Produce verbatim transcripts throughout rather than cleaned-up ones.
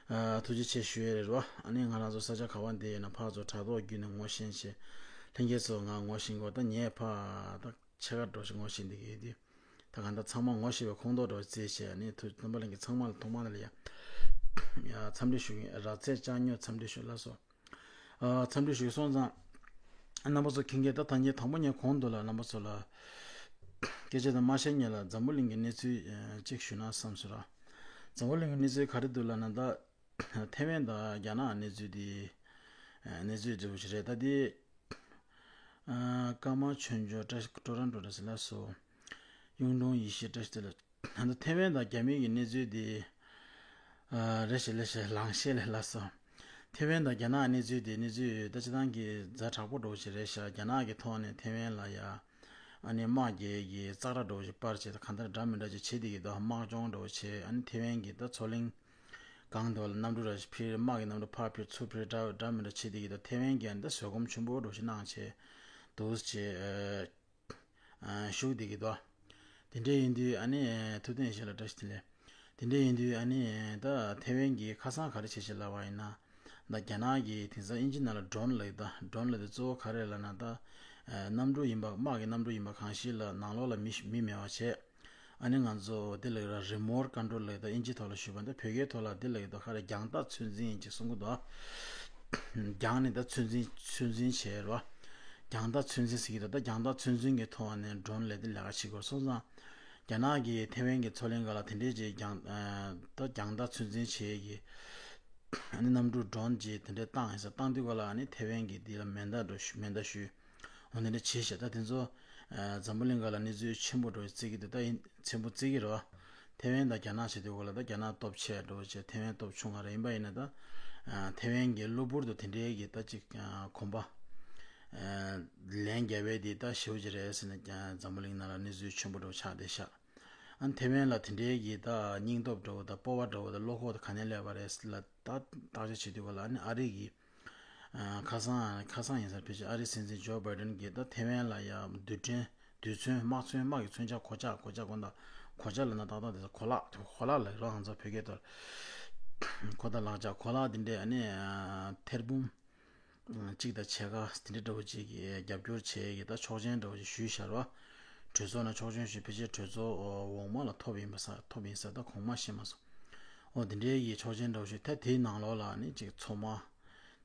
ཨ། ཐུགས་རྗེ་ཆེ་ཞུ་ཡས་རེད་བ། ཨ་ནི་ང་རང་ཚོ་ས་ཆ་ག་བ་འདི་ཡིན་ན་ཕར་ཚུར་དྲ་ཐོག་བརྒྱུད་ནས་ངོ་ཤེས་བྱས། ལྷན་རྒྱས་ཚོ་ང་ངོ་ཤེས་གོ། ད་ངས་ཕར་ད་ཕྱེད་ཀ་འགྲོ་ཞིག་ངོ་ཤེས་འདི་གི་ཡོད་དུས། ད་གང་ལྟར་ཚང་མ་ངོ་ཤེས་པའི་ཁོངས་གཏོགས་འགྲོ་རྩིས་བྱས། ཨ་ནི་ཐུགས་རྣམ་པ་ལྷན་རྒྱས་ཚང་མ་ལ་ཐོག་མ་ལ་ཡ་ཡ་འཚམས་འདྲི་ཞུ་གི་ཡིན། ར་ཚེ་ལྕགས་སྨྱུག་འཚམས་འདྲི་ཞུ། ལགས་སོ། ཨ། འཚམས་འདྲི་ཞུ་སོང་ཙང་། རྣམ་པ་ཚོ་མཁྱེན་གྱི། ད་ད་ངས་དང་པོ་ངས་གོང་དུ་ལ་རྣམ་པ་ཚོ་ལ་སྐད་ཆ་དང་མ་བཤད་སྔོན་ལ་འཛམ་བུ་གླིང་གི་གནས་ཚུལ་ཨ་གཅིག་ཞུ་ན་བསམ་སོང་ར། འཛམ་བུ་གླིང་གི་གནས་ཚུལ་ག་རེ་འདུག་ལབ་ན། ད་ཐེ་ཝན་དང་རྒྱ་ནག་གནས་ཚུལ་དེ་ཨ་གནས་ཚུལ་འདྲ་བོ་ཞིག་རེད། ད་དེ་ཨ་ཀརྨ་ཆོས་འབྱོར་བཀྲ་ཀྲོ་རོན་ཀྲོ་རེད་ཟེར། ལགས་སོ། གཡུང་དྲུང་ཡེ་ཤེས་བཀྲ་ཤིས་བདེ་ལེགས། ད་ཐེ་ཝན་དང་རྒྱ་མི་གི་གནས་ཚུལ་དེ་ཨ་རེ་ཞིག་ལས་ཞིག་ལངས་ཤེས་ལས། ལགས་སོ། ཐེ་ཝན་དང་རྒྱ་ནག་གནས་ཚུལ་དེ་གནས་ཚུལ་ད་སྤྱིར་བཏང་གི་ཛ་དྲག་པོ་འདྲ་བོ་ཞིག་རེད་ཤག་རྒྱ་ནག་གི་ཐོག་ནས་ཐེ་ཝན་ལ་ཡ་ཨ་ནི་དམག་རྒྱག་གི་ཙག་ར་འདྲ་བོ་ཞིག་སྤར་བྱས། ད་གང་ལྟར་འདྲ་མི་འདྲ་ཅིག་བྱེད་བསྡད་ཀྱི་འདུག་དམག་སྦྱོང་འདྲ་བོ་བྱས། ཨ་ནི་ཐེ་ཝན་གྱི་ད་མཚོ་གླིང་སྒང་དེ་བ་ལ་གནམ་གྲུ་ར་ཞིག་འཕུར། དམག་གི་གནམ་གྲུ་ཕར་འཕུར་ཚུར་འཕུར་འདྲ་འདྲ་མི་འདྲ་བྱེད་བསྡད་ཀྱི་འདུག་ཐེ་ཝན་གྱིས་ཨ་ནི་ད་བཟོད་སྒོམ་ཆེན་པོ་འདྲ་བོ་ཞིག་གནང་བྱས་འདུག་ཅེས་ཨ་ཞུ་བསྡད་ཀྱི་འདུག་དེ་འདྲ་ཡིན་དུས་ཨ་ནི་ཐུབ་བསྟན་ཡེ་ཤེས་ལགས་བཀྲ་ཤིས་བདེ་ལེགས། དེ་འདྲ་ཡིན་དུས་ཨ་ནི་ད་ཐེ་ཝན་གྱིས་ཁ་སང་ག་རེ་བྱས་ཤག་ལབ་པ་ཡིན་ན། ད་རྒྱ་ནག་གིས་དེང་སང་དབྱིན་ཇི་ནང་ལ་ཌོན་ལབ་ཀྱི་འདུག་ཌོན་ལབ་དེ་གཙོ་བོ་ག་རེ་ལབ་ན། ད་ཨ་གནམ་གྲུ་ཡིན་པ། དམག་གི་གནམ་གྲུ་ཡིན་པ་གང་ཞིག་ལ་ནང་ལོགས་ལ་མི་མི་མེད་པ་བྱས། ཨ་ནི་ང་ཚོ་དེ་ལབ་ཀྱི་ར། རི་མོཊ་ཀོན་ཊོལ་ལབ་ཀྱི་འདུག་དབྱིན་ཇི་ཐོག་ལ་ཞུས་པ་འདི་བོད་སྐད་ཐོག་ལ་དེ་ལབ་ཀྱི་འདུག་ག་རེ། རྒྱང་ཐག་ཚོད་འཛིན་ཅིག་གསུང་གི་འདུག་རྒྱང་ནས་ད་ཚོད་འཛིན་ཚོད་འཛིན་བྱས་རོ། རྒྱང་ཐག་ཚོད་འཛིན་ཟེར་གྱི་འདུག་ད་རྒྱང་ཐག་ཚོད་འཛིན་གྱི་ཐོག་ནས་ཌོན་ལབ་དེ་ལས་ཀ་བྱེད་དགོས་སོང་ཙང་། རྒྱ་ནག་གིས་ཐེ་ཝན་གྱི་མཚོ་གླིང་སྒང་ལ་དེ་འདྲས་ཅིག་རྒྱང་ཨ་ད་རྒྱང་ཐག་ཚོད་འཛིན་བྱེད་ཀྱི་ཨ་ནི་གནམ་གྲུ་ཌོན་ཅིག་དེ་འདྲས་བཏང་ཡིན་ས། བཏང་དུས་སྒང་ལ་ཨ་ནི་ཐེ་ཝན་གྱིས་དེ་ལ་མེ་མདའ་འགྲོ་ཞུ། མེ་མདའ་ཞུ། འོ་དེ་འདྲ་བྱས་ཤག་ད་དེ་ཚོ་ཨ་འཛམ་བུ་གླིང་སྒང་ལ་གནས་ཚུལ་ཆེན་པོ་འདྲ་བོ་བརྩི་གི་འདུག་ད་ཡིན་ཆེན་པོ་བརྩི་གི་རེད་བ། ཐེ་ཝན་དང་རྒྱ་ནག་བྱེད་དུས་སྒང་ལ་ད་རྒྱ་ནག་སྟོབས་ཆེ་འདྲ་བོ་བྱས། ཐེ་ཝན་སྟོབས་ཆུང་ང་རེད། ཡིན་པ་ཡིན་ན་ད་ཨ་ཐེ་ཝན་གྱི་གློ་བུར་དུ་དེ་འདྲའི་གི་ད་ཅིག་ཨ་གོམ་པ་ཨ་ལན་རྒྱག་པ་དེ་ད་ཞེ་པོ་ཅིག་རེད་ཟེར་ནས་ཀྱང་འཛམ་བུ་གླིང་ནང་ལ་གནས་ཚུལ་ཆེན་པོ་འདྲ་བོ་ཆགས་བསྡད་ཤག་ཨ་ཐེ་ཝན་ལ་དེ་འདྲའི་གི་ད་སྙིང་སྟོབས་འདྲ་བོ་དང་སྤོབས་པ་འདྲ་བོ་དང་བློ་ཁོག་དང་ག་ནས་སླེབས་པ་རེད་ཟེར་ལ་ད་བརྟག་དཔྱད་བྱེད་དུས་སྒང་ལ་ཨ་ནི་ཨ་རི་གི་ཨ་ཁ་སང་ཁ་སང་ཡིན་ས་རེད། ཕལ་ཆེར་ཨ་རིའི་སྲིད་འཛིན་ཇོ་བྷའི་ཌེན་གྱིས་ད་ཐེ་ཝན་ལ་ཡ་རྡུལ་ཕྲན་རྡུལ་ཚོན་དམག་ཚོན་དམག་གི་མཚོན་ཆ་གོ་ཆ་གོ་ཆ་གོ་ད་གོ་ཆ་ལབ་ན་ཏག་ཏག་དེ་ཚོ་གོ་ལག་གོ་ལག་ལབ་རོགས་ང་ཚོ་བོད་སྐད་ཐོག་གོ་ད་ལག་ཆ་གོ་ལག་དེ་འདྲས་ཨ་ནི་ཨ་ཐེར་འབུམ་གཅིག་དང་ཕྱེད་ཀ་དེ་འདྲས་འདྲ་བོ་ཅིག་གི་རྒྱབ་སྐྱོར་བྱེད་ཀྱི་ད་ཆོག་མཆན་འདྲ་བོ་ཅིག་ཞུས་ཤག་རོ། གྲོས་ཚོགས་ནང་ཆོག་མཆན་ཞུས། ཕལ་ཆེར་གྲོས་ཚོགས་འོག་མ་ལ་ཐོབ་ཡིན་པ་ས་ཐོབ་ཡིན་ས། ད་གོང་མ་ཤེས་མ་སོང་། འོ་དེ་འདྲའི་གི་ཆོག་མཆན་འདྲ་བོ་ཞིག་ད་དེའི་ནང་ལོགས་ལ་ནི་ཅིག་མཚོ་དམག་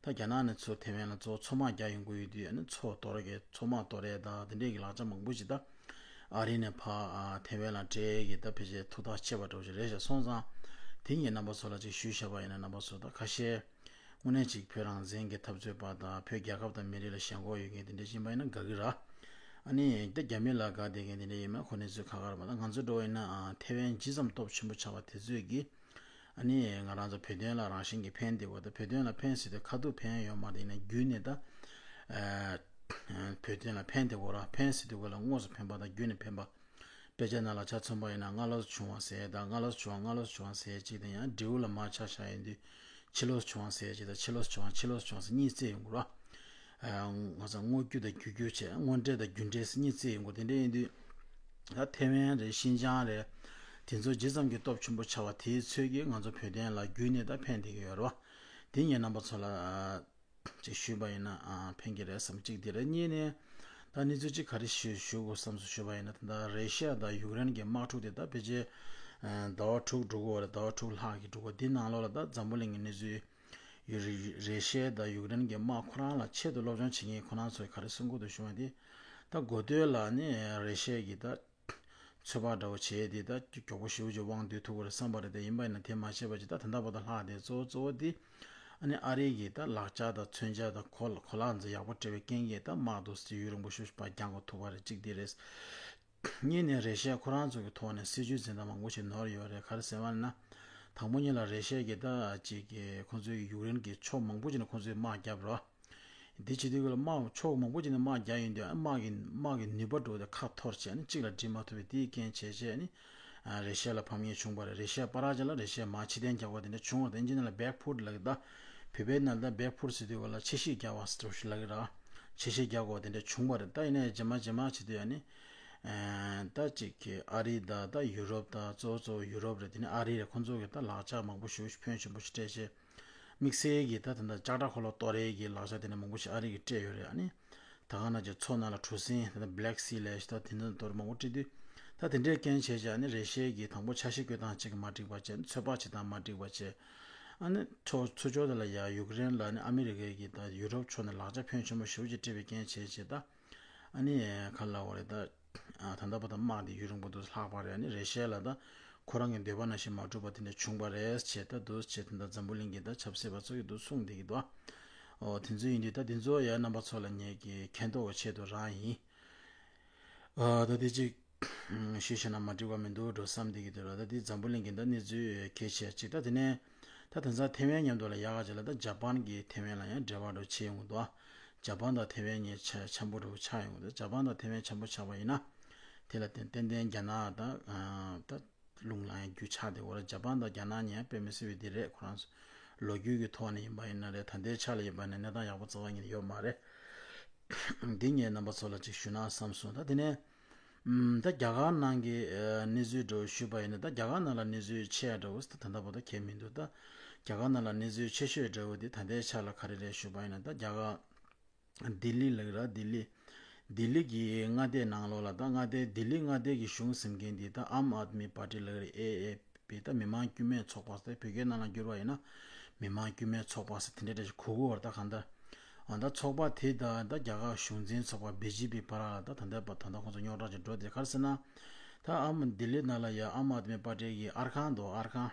ད་རྒྱ་ནག་ནས་ཚུར་ཐེ་ཝན་ལ་གཙོ་བོ་མཚོ་དམག་རྒྱག་ཡོང་གི་ཡོད་དུས། ཨ་ནི་མཚོ་གཏོར་གི་མཚོ་དམག་གཏོར་ཡས་དང་དེ་འདྲའི་གི་ལག་ཆ་མང་པོ་ཞིག་ད་ཨ་རི་ནས་ཕར་ཨ་ཐེ་ཝན་ལ་སྤྲད་ཡས་ཀྱི་ད་ཕལ་ཆེར་ཐུགས་ཐག་བཅད་པ་འདྲ་བོ་ཞིག་རེད་ཤག་སོང་ཙང་དེ་ངས་རྣམ་པ་ཚོ་ལ་ཅིག་ཞུས་བཞག་པ་ཡིན་ན། རྣམ་པ་ཚོ་ད་ཁ་ཤས་དངོས་གནས་ཅིག་བོད་རང་བཙན་གྱི་འཐབ་རྩོད་པ་དང་བོད་རྒྱལ་ཁབ་དང་མི་རིགས་ལ་ཞེན་ཁོག་ཡོད་མཁན་དེ་འདྲ་ཡིན་པ་ཡིན་ན་དགའ་གི་ར། ཨ་ནི་ད་རྒྱ་མི་ལ་དགའ་བསྡད་མཁན་དེ་འདྲ་ཡིན་ན་ཁོ་གནས་ཚུལ་ཁག་ཁག་རེད་མ་གཏོགས། ང་ཚོ་འདྲ་བོ་ཡིན་ན་ཨ་ཐེ་ཝན་ཇི་ཙམ་སྟོབས་ཆེན་པོ་ཆགས་པ་དེ་ཚོས་ཀྱིས་ཨ་ནི་ང་རང་ཚོ་བོད་དོན་ལ་རང་བཞིན་གྱིས་ཕན་བསྡད་དགོས། ད་བོད་དོན་ལ་ཕན་ཟེར་དུས་ཁ་ཐུག་ཕན་ཡོད་མ་རེད། ཡིན་ན་བརྒྱུད་ནས་ད་ཨ་བོད་དོན་ལ་ཕན་བསྡད་དགོས་ར། ཕན་ཟེར་དུས་སྒང་ལ་དངོས་སུ་ཕན་པ་དང་བརྒྱུད་ནས་ཕན་པ། དཔེ་ཆ་ནང་ལ་ཆ་མཚོན་པ་ཡིན་ན་སྔ་ལོ་བྱུང་བ་ཟེར་དང་། སྔ་ལོ་བྱུང་བ་སྔ་ལོ་བྱུང་བ་ཟེར་གཅིག་དང་། ཡང་འབྲས་བུ་ལ་མར་ཆ་བཞག་ཡོང་དུས་ཕྱི་ལོ་བྱུང་བ་ཟེར་གཅིག་དང་། ཕྱི་ལོ་བྱུང་བ་ཕྱི་ལོ་བྱུང་བ་ཟེར་གཉིས་བརྩི་ཡོང་དགོས་ར། ཨ་ང་ཚོ་སྔོ་རྒྱུ་དང་རྒྱུ་རྒྱུ་བྱས། སྔོ་འབྲས་དང་རྒྱུ་འབྲས་ཟེར་གཉིས་བརྩི་ཡོང་དགོས། དེ་འདྲ་ཡིན་དུས་ད་ཐེ་ཝན་རེད། ཤིན་ཅང་རེད། དེ་ཚོ་ཇི་ཙམ་གྱི་སྟོབས་ཆེན་པོ་ཆགས་པ་དེའི་ཚོད་ཀྱིས་ང་ཚོ་བོད་དོན་ལ་བརྒྱུད་ནས་ད་ཕན་བསྡད་ཀྱི་ཡོད་རེད་བ། དེ་ངས་རྣམ་པ་ཚོ་ལ་ཅིག་ཞུས་པ་ཡིན་ན་ཨ་ཕན་གྱི་རེད་བསམ། གཅིག་དེ་རེད། གཉིས་ནས་ད་གནས་ཚུལ་གཅིག་ག་རེ་ཞུ་ཞུ་དགོས་བསམ་སོང་ཞུས་པ་ཡིན་ན། ད་ལྟ་རེ་ཤི་ཡ་དང་ཡུཀ་རེན་གྱི་དམག་འཁྲུག་དེ་ད་ཕལ་ཆེར་ཨ་ཟླ་བ་དྲུག་འགྲོ་གི་ཡོད་རེད། ཟླ་བ་དྲུག་ལྷག་གི་འགྲོ་གི་ཡོད། འདི་ནང་ལོགས་ལ་ད་འཛམ་བུ་གླིང་གི་གནས་ཚུལ་ཡུ་རེ་ཤི་ཡ་དང་ཡུཀ་རེན་གྱི་དམག་ཁོ་རང་ལ་ཆེད་དུ་སློབ་སྦྱོང་བྱེད་མཁན་ཁོ་རང་ཚོས་ག་རེ་གསུང་གི་འདུག་ཞུ་བ་དེ། ད་འགོ་སྟོད་ལ་ནི་རེ་ཤི་ཡ་གི་ད་ཚོད་དཔག་འདྲ་བོ་བྱས་ཏེ་ད་མགྱོགས་པོ་ཞེ་པོ་ཅིག་དབང་སྡུད་ཐུབ་ཀྱི་རེད་བསམ་པ་རེད། དེ་ཡིན་པ་ཡིན་ན་དེ་མ་བྱས་པ་ཅིག་ད་ད་ལྟ་བར་དུ་ལྷག་བསྡད། གཙོ་བོ་གཙོ་བོ་དེ་ཨ་ནི་ཨ་རི་གི་ད་ལག་ཆ་དང་མཚོན་ཆ་དང་གོ་གོ་ལག་འཛིན་ཡག་པོ་སྤྲད་པའི་རྐྱེན་གྱིས་ད་དམག་དེ་ཚོ་ཡུན་རིང་པོ་ཞེ་པོ་ཅིག་ཕར་འགྱངས་དགོས་ཐུག་པ་རེད། གཅིག་དེ་རེད། གཉིས་ནས་རེ་ཤི་ཡ་ཁོ་རང་ཚོ་གི་ཐོག་ནས་སྲིད་ཇུས་འཛིན་སྟངས་མང་པོ་ཞིག་ནོར་ཡོད་རེད། ག་རེ་ཟེར་བ་ཡིན་ན། དང་པོ་ཉིད་ལ་རེ་ཤི་ཡ་གི་ད་ཅིག་གི་ཁོང་ཚོའི་ཡུཀ་རེན་གྱི་ཕྱོགས་མང་པོ་ཅིག་ནས་ཁོང་ཚོས་དམག་བརྒྱབ་རོགས། འདི་བྱེད་དུས་ཀྱི་ལ་དམག་ཕྱོགས་མང་པོ་ཅིག་ནས་དམག་རྒྱག་ཡོང་དུས་དམག་གི་དམག་གི་ནུས་པ་འགྲོ་དེ་ཁ་འཐོར་བྱས་ནས་གཅིག་ལ་སྒྲིལ་མ་ཐུབ་པའི་དེའི་རྐྱེན་བྱས་བྱས་ནས་ཨ་རེ་ཤི་ཡ་ལ་ཕམ་ཉེས་བྱུང་བ་རེད། རེ་ཤི་ཡ་པ་ར་ཇི་ལ་རེ་ཤི་ཡ་མར་ཕྱིར་འཐེན་རྒྱག་པ་དེ་འདྲ་བྱུང་བ་དང་། ཨིན་ཇི་ནང་ལ་བེག་ཕུཊ་ལབ་ཀྱི། ད་བོད་པའི་ནང་ལ་བེག་ཕུཊ་ཟེར་དུས་ཀྱི་ལ་ཕྱིར་བཤིག་རྒྱག་པ་ཟེར་བ་ཞིག་ལབ་ཀྱི་ར། ཕྱིར་བཤིག་རྒྱག་དགོས་དེ་འདྲ་བྱུང་བ་རེད། ད་ཡིན་ནའི་རྗེས་མ་རྗེས་མ་བྱེད་དུས་ཨ་ནི་ ཨ་ད་ཅིག་གི་ཨ་རི་དང་ད་ཡུ་རོབ་དང་གཙོ་བོ་གཙོ་བོ་ཡུ་རོབ་རེད། དེ་ནས་ཨ་རི་རེད། ཁོང་ཚོ་གི་ད་ལག་ཆ་མང་པོ་ཞེ་པོ་ཞིག་ཕོན་ཆེན་པོ་ཞིག་སྤྲད་བྱས། དམིགས་བསལ་གྱི་ད་ད་ལྟ་ལྕགས་དྲ་འཁོར་ལོ་གཏོར་ཡས་ཀྱི་ལག་ཆ་དེ་འདྲ་མང་པོ་ཞིག་ཨ་རི་གིས་སྤྲད་ཡོད་རེད། ཨ་ནི་ད་ག་ནང་བཞིན་མཚོ་ནང་ལ་གྲུ་གཟིངས་ད་ལྟ་Black Sea་ལབ་ཞིག་ད་དེ་འདྲ་གཏོར་མང་པོ་སྤྲད་དུས། ད་དེ་འདྲའི་རྐྱེན་བྱས་བྱས་ཨ་ནི་རེ་ཤའི་གི་དང་པོ་ཆ་ཤས་བཀོལ་སྟངས་གཅིག་གི་མ་འགྲིག་པ་བྱས། ཚོད་དཔག་བྱེད་སྟངས་མ་འགྲིག་པ་བྱས། ཨ་ནི་ཕྱོགས་ཚུར་ཕྱོགས་དེ་ལ་ཡ་ཡུཀ་རེན་ལ་ནི་ཨ་མི་རི་ཀའི་གི་ད་ཡུ་རོབ་ཕྱོགས་ནས་ལག་ཆ་ཕོན་ཆེན་པོ་ཞེ་པོ་ཅིག་སྤྲད་པའི་རྐྱེན་བྱས་བྱས། ད་ཨ་ནི་ག་ལབ་དགོས་རེད། ད་ཨ་ད་ལྟ་བར་དུ་དམག་དེ་ཡུན་རིང་པོ་འདུག་ལྷག་པ་རེད། ཨ་ནི་རེ་ཤ་ལ་ད་ཁོ་རང་གི་འདོད་པ་ནང་བཞིན་མ་འགྲུབ་པ་དེ་འདྲ་བྱུང་བ་རེད་བྱས། ད་འདུག་བྱས་དེ་འདྲ་འཛམ་བུ་གླིང་གི་ད་ཆབ་སྲིད་པ་ཚོ་གིས་འདུག་གསུངས་བསྡད་ཀྱི་འདུག། ཨོ་དེ་ཚོ་ཡིན་དུས་ད་དེ་ཚོ་ཡ་རྣམ་པ་ཚོ་ལ་ངེད་ཀྱི་མཁྱེན་རྟོགས་ཆེད་དུ་རང་ཡིན། ཨ་ད་དེ་ཅིག་ཞུས་བྱས་ན་མ་འགྲིག་པ་མི་འདུག་འགྲོ་བསམ་བསྡད་ཀྱི་འདུག་ལ། ད་དེ་འཛམ་བུ་གླིང་གི་ད་གནས་ཚུལ་གལ་ཆེ་ཅིག། ད་དེ་ནས་ད་དེང་སང་ཐེ་ཝན་མཉམ་དུ་ལ་ཡག་ག་ཅིག་ལ་ད་ཇ་པན་གྱི་ཐེ་ཝན་ལ་ཡང་འབྲེལ་བ་འགྲོ་བྱེད་ཡོང་གི་འདུག། ཨ་ཇ་པན་དང་ཐེ་ཝན་གཉིས་ཆ་འཆམ་པོ་འགྲོ་ཆགས་ཡོང་གི་འདུག། ཇ་པན་དང་ཐེ་ཝན་འཆམ་པོ་ཆགས་པ་ཡིན་ན། དེ་ལ་བརྟེན་ཏན་ཏན་རྒྱ་ནག་དང་ད་རླུང་ལངས་ཡ་རྒྱུ་ཆགས་བསྡད་ཡོད་རེད། ཇ་པན་དང་རྒྱ་ནག་གཉིས་ཡང་དཔེ་མི་སྲིད་པའི་འདི་རེད། ཁོ་རང་ལོ་རྒྱུས་ཀྱི་ཐོག་ནས་ཡིན་པ་ཡིན་ན་རེད། ད་ལྟའི་ཆ་ལ་ཡིན་པ་ཡིན་ན་གནས་སྟངས་ཡག་པོ་རྩ་བ་ཉིད་ནས་ཡོད་མ་རེད། འདི་ངས་རྣམ་པ་ཚོ་ལ་ཅིག་ཞུ་ན་བསམ་སོང་། ད་དེ་ནས་ཨམ་ད་རྒྱ་གར་ནང་གི་ཨ་གནས་ཚུལ་འདྲ་བོ་ཞུས་པ་ཡིན་ན། ད་རྒྱ་གར་ནང་ལ་གནས་ཚུལ་ཆེ་ཡ་འདྲ་བོ་ད་ད་ལྟ་བར་དུ་གང་ཡང་མི་འདུག། ད་རྒྱ་གར་ནང་ལ་གནས་ཚུལ་ཆེ་ཤོས་འདྲ་བོ་དེ་ད་ལྟའི་ཆ་ལ་ག་རེ་རེད་ཞུས་པ་ཡིན་ན། ད་རྒྱ་གར་ལྡི་ལི་ལབ་ཀྱི་ར། ལྡི་ལི། ལྡི་ལི་གི་མངའ་སྡེ་ནང་ལོགས་ལ་ད་མངའ་སྡེ་ལྡི་ལི་མངའ་སྡེ་གི་གཞུང་འཛིན་མཁན་དེ་ད་ཨམ་ཨཱད་མི་པར་ཊི་ལབ་ཀྱི་རེད། ཨེ་ཨེ་པི། ད་མི་དམངས་དཀྱུས་མའི་ཚོགས་པ་ཟེར། བོད་སྐད་ནང་ལ་བསྒྱུར་བ་ཡིན་ན་མི་དམངས་དཀྱུས་མའི་ཚོགས་པ་ཟེར་དེ་འདྲ་འདྲ་ཞིག་གོ་གི་ཡོད་རེད། ད་གང་ལྟར་ཨ་ད་ཚོགས་པ་དེ་དང་ད་རྒྱ་གར་གཞུང་འཛིན་ཚོགས་པ་བི་ཇེ་པི་བར་ལ་ད་ད་ལྟ་བར་ད་ལྟ་ཁོང་ཚོ་རྙོག་དྲ་ཅིག་འགྲོ་བསྡད། ག་རེ་ཟེར་ན། ད་ཨམ་ལྡི་ལི་ནང་ལ་ཡ་ཨམ་ཨཱད་མི་པར་ཊི་གི་ཨར་ཁང་འདུག། ཨར་ཁང་།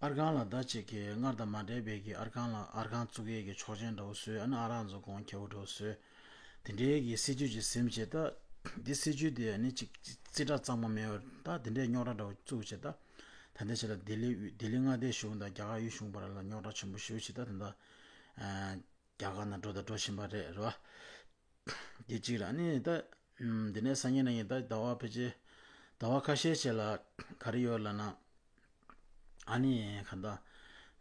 ཨར་ཁང་ལ་ད་ཅིག་གི་སྔར་དང་མ་འདྲ་བའི་གི་ཨར་ཁང་ལ་ཨར་ཁང་བཙུགས་ཡས་ཀྱི་ཆོག་མཆན་འདྲ་བོ་བཟོས། ཨ་ནི་ཨ་རག་ཚོ་གོང་ཁེ་པོ་འདྲ་བོ་བཟོས། དེ་འདྲའི་གི་སྲིད་ཇུས་ཅིག་ཟིན་བྱས། ད་འདི་སྲིད་ཇུས་དེ་ཨ་ནི་ཅིག་རྩིས་ཁྲ་གཙང་མ་མེད་པར་ད་དེ་འདྲའི་རྙོག་དྲ་འདྲ་བོ་བཙུགས་བྱས། ད་ད་ལྟའི་ཆ་ལ་ལྡི་ལི་ལྡི་ལི་མངའ་སྡེའི་གཞུང་དང་རྒྱ་གར་དབུས་གཞུང་བར་ལ་རྙོག་དྲ་ཆེན་པོ་ཞེ་པོ་ཞིག་ད་ད་ལྟ་ཨ་རྒྱ་གར་ནང་འགྲོ་དང་འགྲོ་བཞིན་པ་རེད། རེད་བ། དེ་གཅིག་རེད། ཨ་ནི་ད་ཨམ་འདི་ནས་སང་ཉིན་གནངས་ཉིན་ད་ཟླ་བ་ཕལ་ཆེར་ཟླ་བ་ཁ་ཤས་ཤིག་ལ་ག་རེ་ཡོད་ལབ་ན། ཨ་ནི་གང་ལྟར་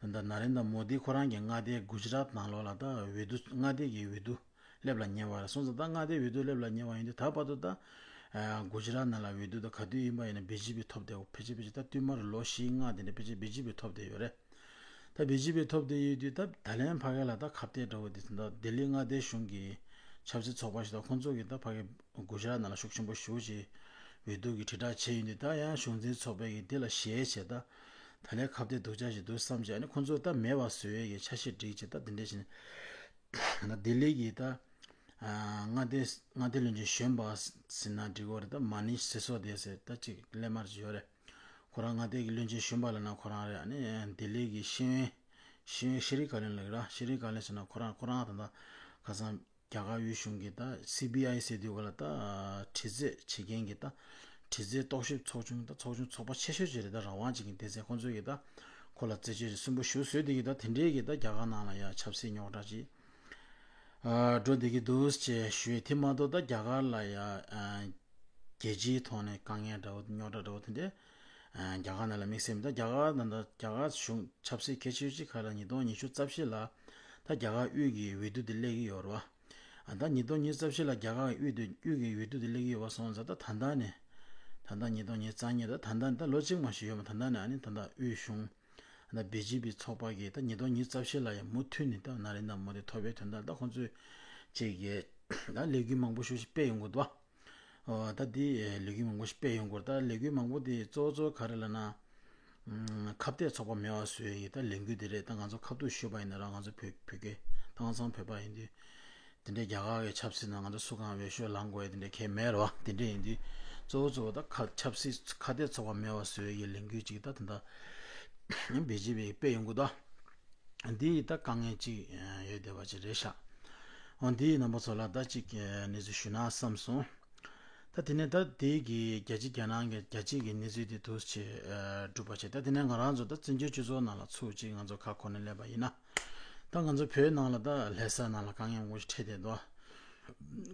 ད་ལྟ་ན་རེན་དྲ་མོ་དི་ཁོ་རང་གི་མངའ་སྡེ་གུ་ཇི་རཱཏ་ནང་ལོགས་ལ་ད་འོས་བསྡུ་མངའ་སྡེ་གི་འོས་བསྡུ་སླེབས་ལ་ཉེ་བ་རེད། སོང་ཙང་ད་མངའ་སྡེ་འོས་བསྡུ་སླེབས་ལ་ཉེ་བ་ཡིན་དུས་ད་བར་དུ་ད་ཨ་གུ་ཇི་རཱཏ་ནང་ལ་འོས་བསྡུ་ད་ག་དུས་ཡིན་པ་ཡིན་ན་བི་ཇེ་པི་ཐོབ་བསྡད་ཡོད། ཕལ་ཆེར་ཕལ་ཆེར་ད་བསྟུད་མར་ལོ་བཞི་ལྔ་དེ་འདྲ་ཕལ་ཆེར་བི་ཇེ་པི་ཐོབ་བསྡད་ཡོད་རེད། ད་བི་ཇེ་པི་ཐོབ་བསྡད་ཡོད་དུས་ད་ད་ལན་ཕ་གི་ལ་ད་ཁ་གཏད་འདྲ་བོ་དེ་ད་ལྡི་ལི་མངའ་སྡེའི་གཞུང་གི་ཆབ་སྲིད་ཚོགས་པ་ཞིག་དང་ཁོང་ཚོ་གིས་ད་ཕ་གི་གུ་ཇི་རཱཏ་ནང་ལ་ཤུགས་ཆེན་པོ་ཞེ་པོ་ཅིག་འོས་བསྡུ་གི་དྲིལ་བསྒྲགས་བྱས་ཡོད་དུས། ད་ཡང་གཞུང་འཛིན་ཚོགས་པའི་གི་འདི་ལ་ཞེད་བྱས། ད་ད་ལན་ཁ་གཏད་སྡུག་ཅག་ཞིག་འདུག་བསམ་བྱས། ཨ་ནི་ཁོང་ཚོ་ད་མེད་པ་བཟོ་ཡས་ཀྱི་འཆར་གཞི་སྒྲིག་བྱས། ད་འདི་འདྲ་བྱས་ནས་ད་ལྡི་ལི་གི་ད་ཨ་མངའ་སྡེ་མངའ་སྡེ་བློན་ཆེན་གཞོན་པ་ཟེར་ན་འགྲིག་གི་རེད། ད་མ་ནིཤ་སི་སོ་དེ་ཟེར་ད་ཅིག་སླེབས་མར་ཅིག་ཡོད་རེད། ཁོ་རང་མངའ་སྡེ་གི་བློན་ཆེན་གཞོན་པ་ལབ་ན་ཁོ་རང་རེད། ཨ་ནི་ལྡི་ལི་གི་ཤེས་ཡོན་ཤེས་ཡོན་ཤི་རི་ཀ་ལན་ལབ་ཀྱི་ར། ཤི་རི་ཀ་ལན་ཟེར་ན་ཁོ་རང་ཁོ་རང་ད་ལྟ་ཁ་སང་རྒྱ་གར་དབུས་གཞུང་གི་ད་སི་བི་ཨའི་ཟེར་དུས་ག་ལ་ད་དྲི་རྩད་བྱེད་མཁན་གྱི་ད་དྲི་རྩད་རྟོག་ཞིབ་ཚོགས་ཆུང་ད་ཚོགས་ཆུང་ཚོགས་པ་ཆེ་ཤོས་ཅིག་རེད། ད་རང་དབང་ཅིག་གི་སྡེ་ཚན་ཁོང་ཚོས་གི་ད་ཁོ་ལ་རྩད་གཅོད་ཅིག་སུན་པོ་ཞེ་པོ་བཟོས་བསྡད་ཀྱི། ད་དེ་འདྲའི་གི་ད་རྒྱ་གར་ནང་ལ་ཡ་ཆབ་སྲིད་རྙོག་དྲ་ཅིག་ཨ་འགྲོ་བསྡད་ཀྱི་འདུག་ཅེས་ཞུས། དེ་མ་གཏོགས་ད་རྒྱ་གར་ལ་ཡ་ཨ་རྒྱལ་སྤྱིའི་ཐོག་ནས་དཀའ་ངལ་འདྲ་བོ་རྙོག་དྲ་འདྲ་བོ་དེ་འདྲའི་ཨ་རྒྱ་གར་ནང་ལ་དམིགས་བསལ་མི་འདུག། རྒྱ་གར་ནང་ད་རྒྱ་གར་གཞུང་ཆབ་སྲིད་གལ་ཆེ་ཤོས་ཅིག་ག་རེ་ལབ་ན་ཉིས་སྟོང་ཉི་ཤུ་རྩ་བཞི་ལ་ད་རྒྱ་གར་དབུས་ཀྱི་འོས་བསྡུ་དེ་སླེབས་ཀྱི་ཡོད་རེད་བ། ཨ་ད་ཉིས་སྟོང་ཉི་ཤུ་རྩ་བཞི་ལ་རྒྱ་གར་དབུས་དུ་དབུས་ཀྱི་འོས་བསྡུ་དེ་སླེབས་ཀྱི་ཡོད་པ་སོང་ཙང་། ད་ད་ལྟ་ནས་ད་ལྟ་ཉིས་སྟོང་ཉི་ཤུ་རྩ་གཉིས་ད་ད་ལྟ་ནས་ད་ལོ་གཅིག་མ་ཞིག་ཡོད་མ། ད་ལྟ་ནས་ཨ་ནི་ད་ལྟ་དབུས་གཞུང་ད་བི་ཇེ་པི་ཚོགས་པ་གིས་ད་ཉིས་སྟོང་ཉི་ཤུ་རྩ་བཞི་ལ་ཡང་མུ་མཐུད་ནས་ད་ན་རེན་དྲ་མོ་དི་ཐོབ་པའི་དོན་དག་ད་ཁོང་ཚོས་ཅིག་གི་ད་ལས་འགུལ་མང་པོ་ཞེ་པོ་ཅིག་སྤེལ་ཡོང་གི་འདུག། ཨོ་ད་འདི་ལས་འགུལ་མང་པོ་ཞིག་སྤེལ་ཡོང་གི་ཡོད་རེད། ད་ལས་འགུལ་མང་པོ་དེ་གཙོ་བོ་གཙོ་བོ་ག་རེ་ལབ་ན། ཨམ་ཁ་གཏད་ཚོགས་པ་མེད་པ་བཟོ་ཡས་ཀྱི་ད་ལས་འགུལ་དེ་རེད། ད་ང་ཚོ་ཁ་ཐུག་ཞུས་པ་ཡིན་ན་ར། ང་ཚོ་བོད་བོད་སྐད་ད་ང་ཚང་བོད་པ་ཡིན་དུས་དེ་འདྲའི་རྒྱ་གར་གྱི་ཆབ་སྲིད་ནང་ང་ཚོ་སུ་གང་འོས་ཤོག་ལངས་དགོས་ཡས་དེ་འདྲའི་གང་ཡང་མེད་རེད་བ། དེ་འདྲ་ཡིན་དུས་གཙོ་བོ་གཙོ་བོ་ད་ཁ་ཆབ་སྲིད་ཁ་གཏད་ཚོགས་པ་མེད་པ་བཟོ་ཡས་ཀྱི་ལས་འགུལ་ཅིག་ད་དེ་འདྲ་བི་ཇེ་པི་སྤེལ་ཡོང་གི་འདུག། འདི་ད་དཀའ་ངལ་ཅིག་ཡོད་བསྡད་པ་ཅིག་རེད་ཤག། འོ་འདི་རྣམ་པ་ཚོ་ལ་ད་ཅིག་གནས་ཚུལ་ཞུ་ན་བསམ་སོང་། ད་དེ་ནས་ད་དེ་གི་རྒྱལ་སྤྱི་རྒྱ་ནག་གི་རྒྱལ་སྤྱི་གི་གནས་ཚུལ་དེ་འདུག་སེ་ཨ་སྒྲུབ་པ་བྱས། ད་དེ་ནས་ང་རང་ཚོ་ད་བཙན་བྱོལ་སྤྱི་ཚོགས་ནང་ལ་ཚུར་ཅིག་ང་ཚོ་ཁ་འཁོར་ནས་སླེབས་པ་ཡིན་ན། ད་ང་ཚོ་བོད་ནང་ལ་ད་ལྷ་ས་ནང་ལ་དཀའ་ངལ་མང་པོ་ཞིག་འཕྲད་བསྡད་འདུག།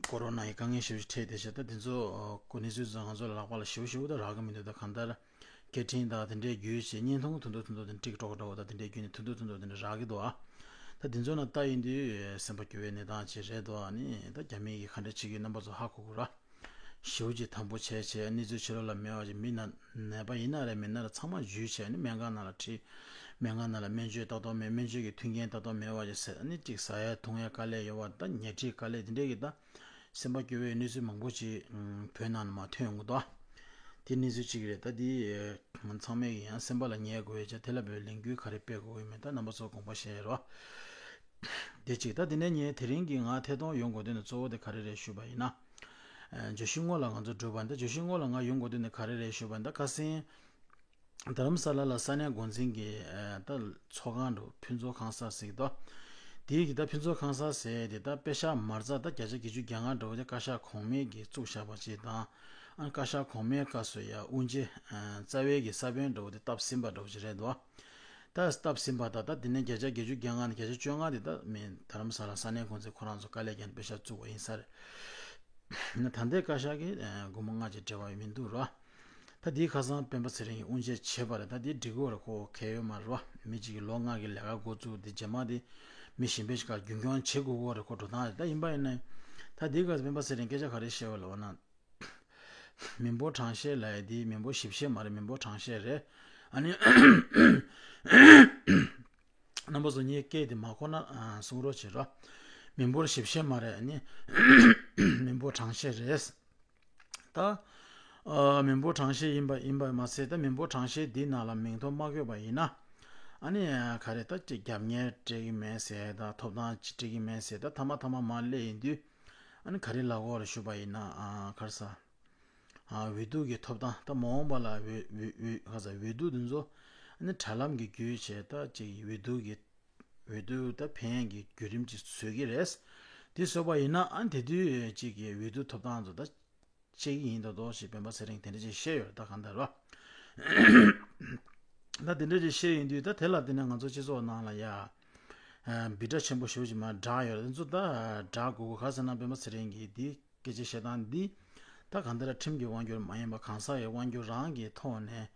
ཀོ་རོ་ན་ཡི་དཀའ་ངལ་ཞེ་པོ་ཞིག་འཕྲད་བསྡད་བྱས། ད་དེ་ཚོ་ཨ་གོ་གནས་ཚུལ་ཚོ་ང་ཚོ་ལ་ལག་པ་ལ་ཞེ་པོ་ཞེ་པོ་ད་རག་གི་མི་འདུག། ད་གང་ལྟར་སྐད་འཕྲིན་དང་དེ་འདྲའི་བརྒྱུད་བྱས་བརྙན་ཐུང་ཐུང་ཐུང་ཐུང་དེ་ཊིག་ཊོག་འདྲ་བོ་དང་དེ་འདྲའི་བརྒྱུད་ནས་ཐུང་ཐུང་ཐུང་ཐུང་དེ་འདྲ་རག་གི་འདུག། ཨ་ད་དེ་ཚོ་ནང་ལྟ་ཡིན་དུས་སེམས་པ་སྐྱོ་བའི་གནས་སྟངས་ཅིག་རེད་འདུག། ཨ་ནི་ད་རྒྱ་མི་གིས་ག་འདྲ་བྱེད་ཀྱི་ཡོད་རྣམ་པ་ཚོ་ཧ་གོ་དགོས་ར། ཞེ་པོ་ཅིག་དམ་པོ་བྱས་བྱས། གནས་ཚུལ་ཕྱི་ལོགས་ལ་མེད་པ་ཅིག་མི་ན་ནད་པ་ཡིན་ན་རེད་མིན་ན་རེད་ཚང་མ་འཇུས་བྱས་ནི་སྨན་ཁང་ནང་ལ་ཁྲིད། སྨན་ཁང་ནང་ལ་སྨན་བཅོས་ཏག་ཏག་མེད། སྨན་བཅོས་ཀྱི་མཐུན་རྐྱེན་ཏག་ཏག་མེད་པ་ཅིག་ཟེར་ནི་ཅིག་ཟ་ཡ་འཐུང་ཡ་དཀའ་ལས་ཡོད་པ་ད་ཉལ་ཁྲིའི་དཀའ་ལས་དེ་འདྲས་ཀྱི་ད་སེམས་པ་སྐྱོ་བའི་གནས་ཚུལ་མང་པོ་ཅིག་བོད་ནང་ལ་མར་ཐོན་ཡོང་གི་འདུག་དེ་གནས་ཚུལ་གཅིག་རེད། ད་དེ་ང་ཚང་མས་ཀྱི་ཡང་སེམས་པ་ལ་ངེས་དགོས་ཡ་ཆ་དེ་ལ་བའི་ལས་འགུལ་ག་རེ་སྤེལ་དགོས་ཡོད་མེད་ད་རྣམ་པ་ཚོ་དགོངས་པ་བཞེས་རོགས། དེ་གཅིག་ད་དེ་ནས་ངས་དེ་རིང་གི་ང་ཐད་གཏོང་ཡོང་དགོས་དོན་ནི་གཙོ་བོ་དེ་ག་རེ་རེད་ཞུས་པ་ཡིན་ན། ཨ་བརྗོད་གཞི་དངོས་ལ་ང་ཚོ་འགྲོ་བ་ཡིན་ད་བརྗོད་གཞི་དངོས་ལ་ང་ཡོང་དགོས་དོན་ནི་ག་རེ་རེད་ཞུས་པ་ཡིན་ད་ཁ་སང་། རྡ་རམ་ས་ལ་ལ་ས་གནས་འགོ་འཛིན་གྱི་ཨ་ད་ཚོགས་ཁང་འགྲོ་ཕུན་ཚོགས་ཁང་གསར་ཟེར་གྱི་འདུག་དེའི་གི་ད་ཕུན་ཚོགས་ཁང་གསར་ཟེར་དེ་ད་པེ་ཤག་མ་རྩ་ད་བརྒྱ་ཆ་བརྒྱད་ཅུ་གྱ་ལྔ་འགྲོ་བ་དེ་བཀའ་ཤག་གོང་མའི་གི་བཙུགས་བཞག་པ་ཅིག་དང་། ཨ་བཀའ་ཤག་གོང་མའི་སྐབས་སུ་ཡ་དབུ་འབྱེད་ཨ་རྩ་བའི་གི་ས་བོན་འགྲོ་བ་དེ་བཏབ་ཟིན་པ་འགྲོ་བ་ཅིག་རེད་འདུག་ད་སྟབས་ཟིན་པ་དང་ད་དེ་ནས་བརྒྱ་ཆ་བརྒྱད་ཅུ་གྱ་ལྔ་ནས་བརྒྱ་ཆ་བཅོ་ལྔ་དེ་ད་མི་རྡ་རམ་ས་ལ་ས་གནས་འགོ་འཛིན་ཁོ་རང་ཚོ་དཀའ་ལས་བརྒྱབ་ནས་པེ་ཤག་བཙུགས་པ་ཡིན་ས་རེད། ན་ད་ལྟའི་བཀའ་ཤག་གི་ཨ་སྒོར་མོ་ལྔ་ཅིག་སྤྲད་པ་ཡོད་མི་འདུག་རོ། ད་དེའི་ཁ་སང་སྤེན་པ་ཚེ་རིང་གིས་དབུ་འབྱེད་བྱས་པ་རེད། ད་དེ་འགྲིག་གི་རེད་ཁོ་གལ་ཡོད་མ་རེད་རོ། མི་གཅིག་གིས་ལོ་ལྔ་གི་ལས་ཀ་འགོ་བཙུགས་དེ་རྗེས་མ་དེ་མི་གཞན་པའི་ཞིག་ག་རྒྱུན་སྐྱོང་བྱེད་དགོས་ཀྱི་རེད་ཁོ་འགྲོ་སྟངས་རེད། ད་ཡིན་པ་ཡིན་ན་ད་དེའི་སྐབས་སུ་སྤེན་པ་ཚེ་རིང་སྐད་ཆ་ག་རེ་བཤད་པ་ལབ་ན། མི་འབོར་གྲངས་བཤེར་ལབ་ཡ་འདི་མི་འབོར་ཞིབ་བཤེར་མ་རེད། མི་འབོར་གྲངས་བཤེར་རེད། ཨ་ནི་རྣམ་པ་ཚོ་ངའི་སྐད་འདི་མ་གོ་ན་ཨ་གསུང་རོགས་བྱེད་རོགས། མི་འབོར་ཞིབ་བཤེར་མ་རེད། ཨ་ནི་མི་འབོར་གྲངས་བཤེར་རེད། ད་ཨ་མི་འབོར་གྲངས་བཤེར་ཡིན་པ་ཡིན་པ་མ་ཟད་ད་མི་འབོར་གྲངས་བཤེར་འདི་ནང་ལ་མིང་ཐོ་མ་བཀོད་པ་ཡིན་ན་ཨ་ནི་ག་རེ་ད་ཅིག་རྒྱབ་གཉེར་སྤྲད་ཀྱི་མེད་ཟེར་ད་ཐོབ་ཐང་ཅིག་སྤྲད་ཀྱི་མེད་ཟེར་ད་ཐ་མ་ཐ་མ་མར་སླེབས་ཡིན་དུས། ཨ་ནི་ག་རེ་ལབ་དགོས་རེད་ཞུས་པ་ཡིན་ན་ཨ་ག་རེ་ཟ། ཨ་འོས་བསྡུ་གི་ཐོབ་ཐང་ད་མ་འོངས་པ་ལ་འོས་འོས་འོས་ག་རེ་ཟ་འོས་བསྡུ་འདི་ཚོ་ཨ་ནི་དྲ་ལམ་གྱི་བརྒྱུད་བྱས་ད་ཅིག་འོས་བསྡུ་གི་འོས་བསྡུ་ད་ཕན་གྱི་བརྒྱུད་རིམ་ཅིག་བཟོས་ཀྱི་རེད། དེ་བཟོས་པ་ཡིན་ན་ཨ་དེ་དུས་ཅིག་གི་འོས་བསྡུ་ཐོབ་ཐང་ཚོ་ད་བཅད་ཀྱི་ཡིན་ད་དོ་ཞེས་སྤེན་པ་ཚེ་རིང་དེ་འདྲ་ཅིག་བཤད་ཡོད་རེད་ད་གང་ལྟར་རོ། ད་དེ་འདྲ་ཅིག་བཤད་ཡིན་དུས་ད་དེ་ལ་བརྟེན་ནས་ང་ཚོ་སྤྱི་ཚོགས་ནང་ལ་ཡ། བི་ཌ་ཆེན་པོ་ཞེ་པོ་ཅིག་མར་བསྒྲགས་ཡོད་རེད། འདི་ཚོ་ད་བསྒྲགས་དགོས་དགོས་ག་ཟེར་ན་སྤེན་པ་ཚེ་རིང་གིས་འདི་སྐད་ཆ་བཤད་སྟངས་འདི་ད་གང་ལྟར་ཁྲིམས་ཀྱི་དབང་སྒྱུར་མ་ཡིན་པ་གང་ཟག་གི་དབང་སྒྱུར་རང་གི་ཐོག་ནས་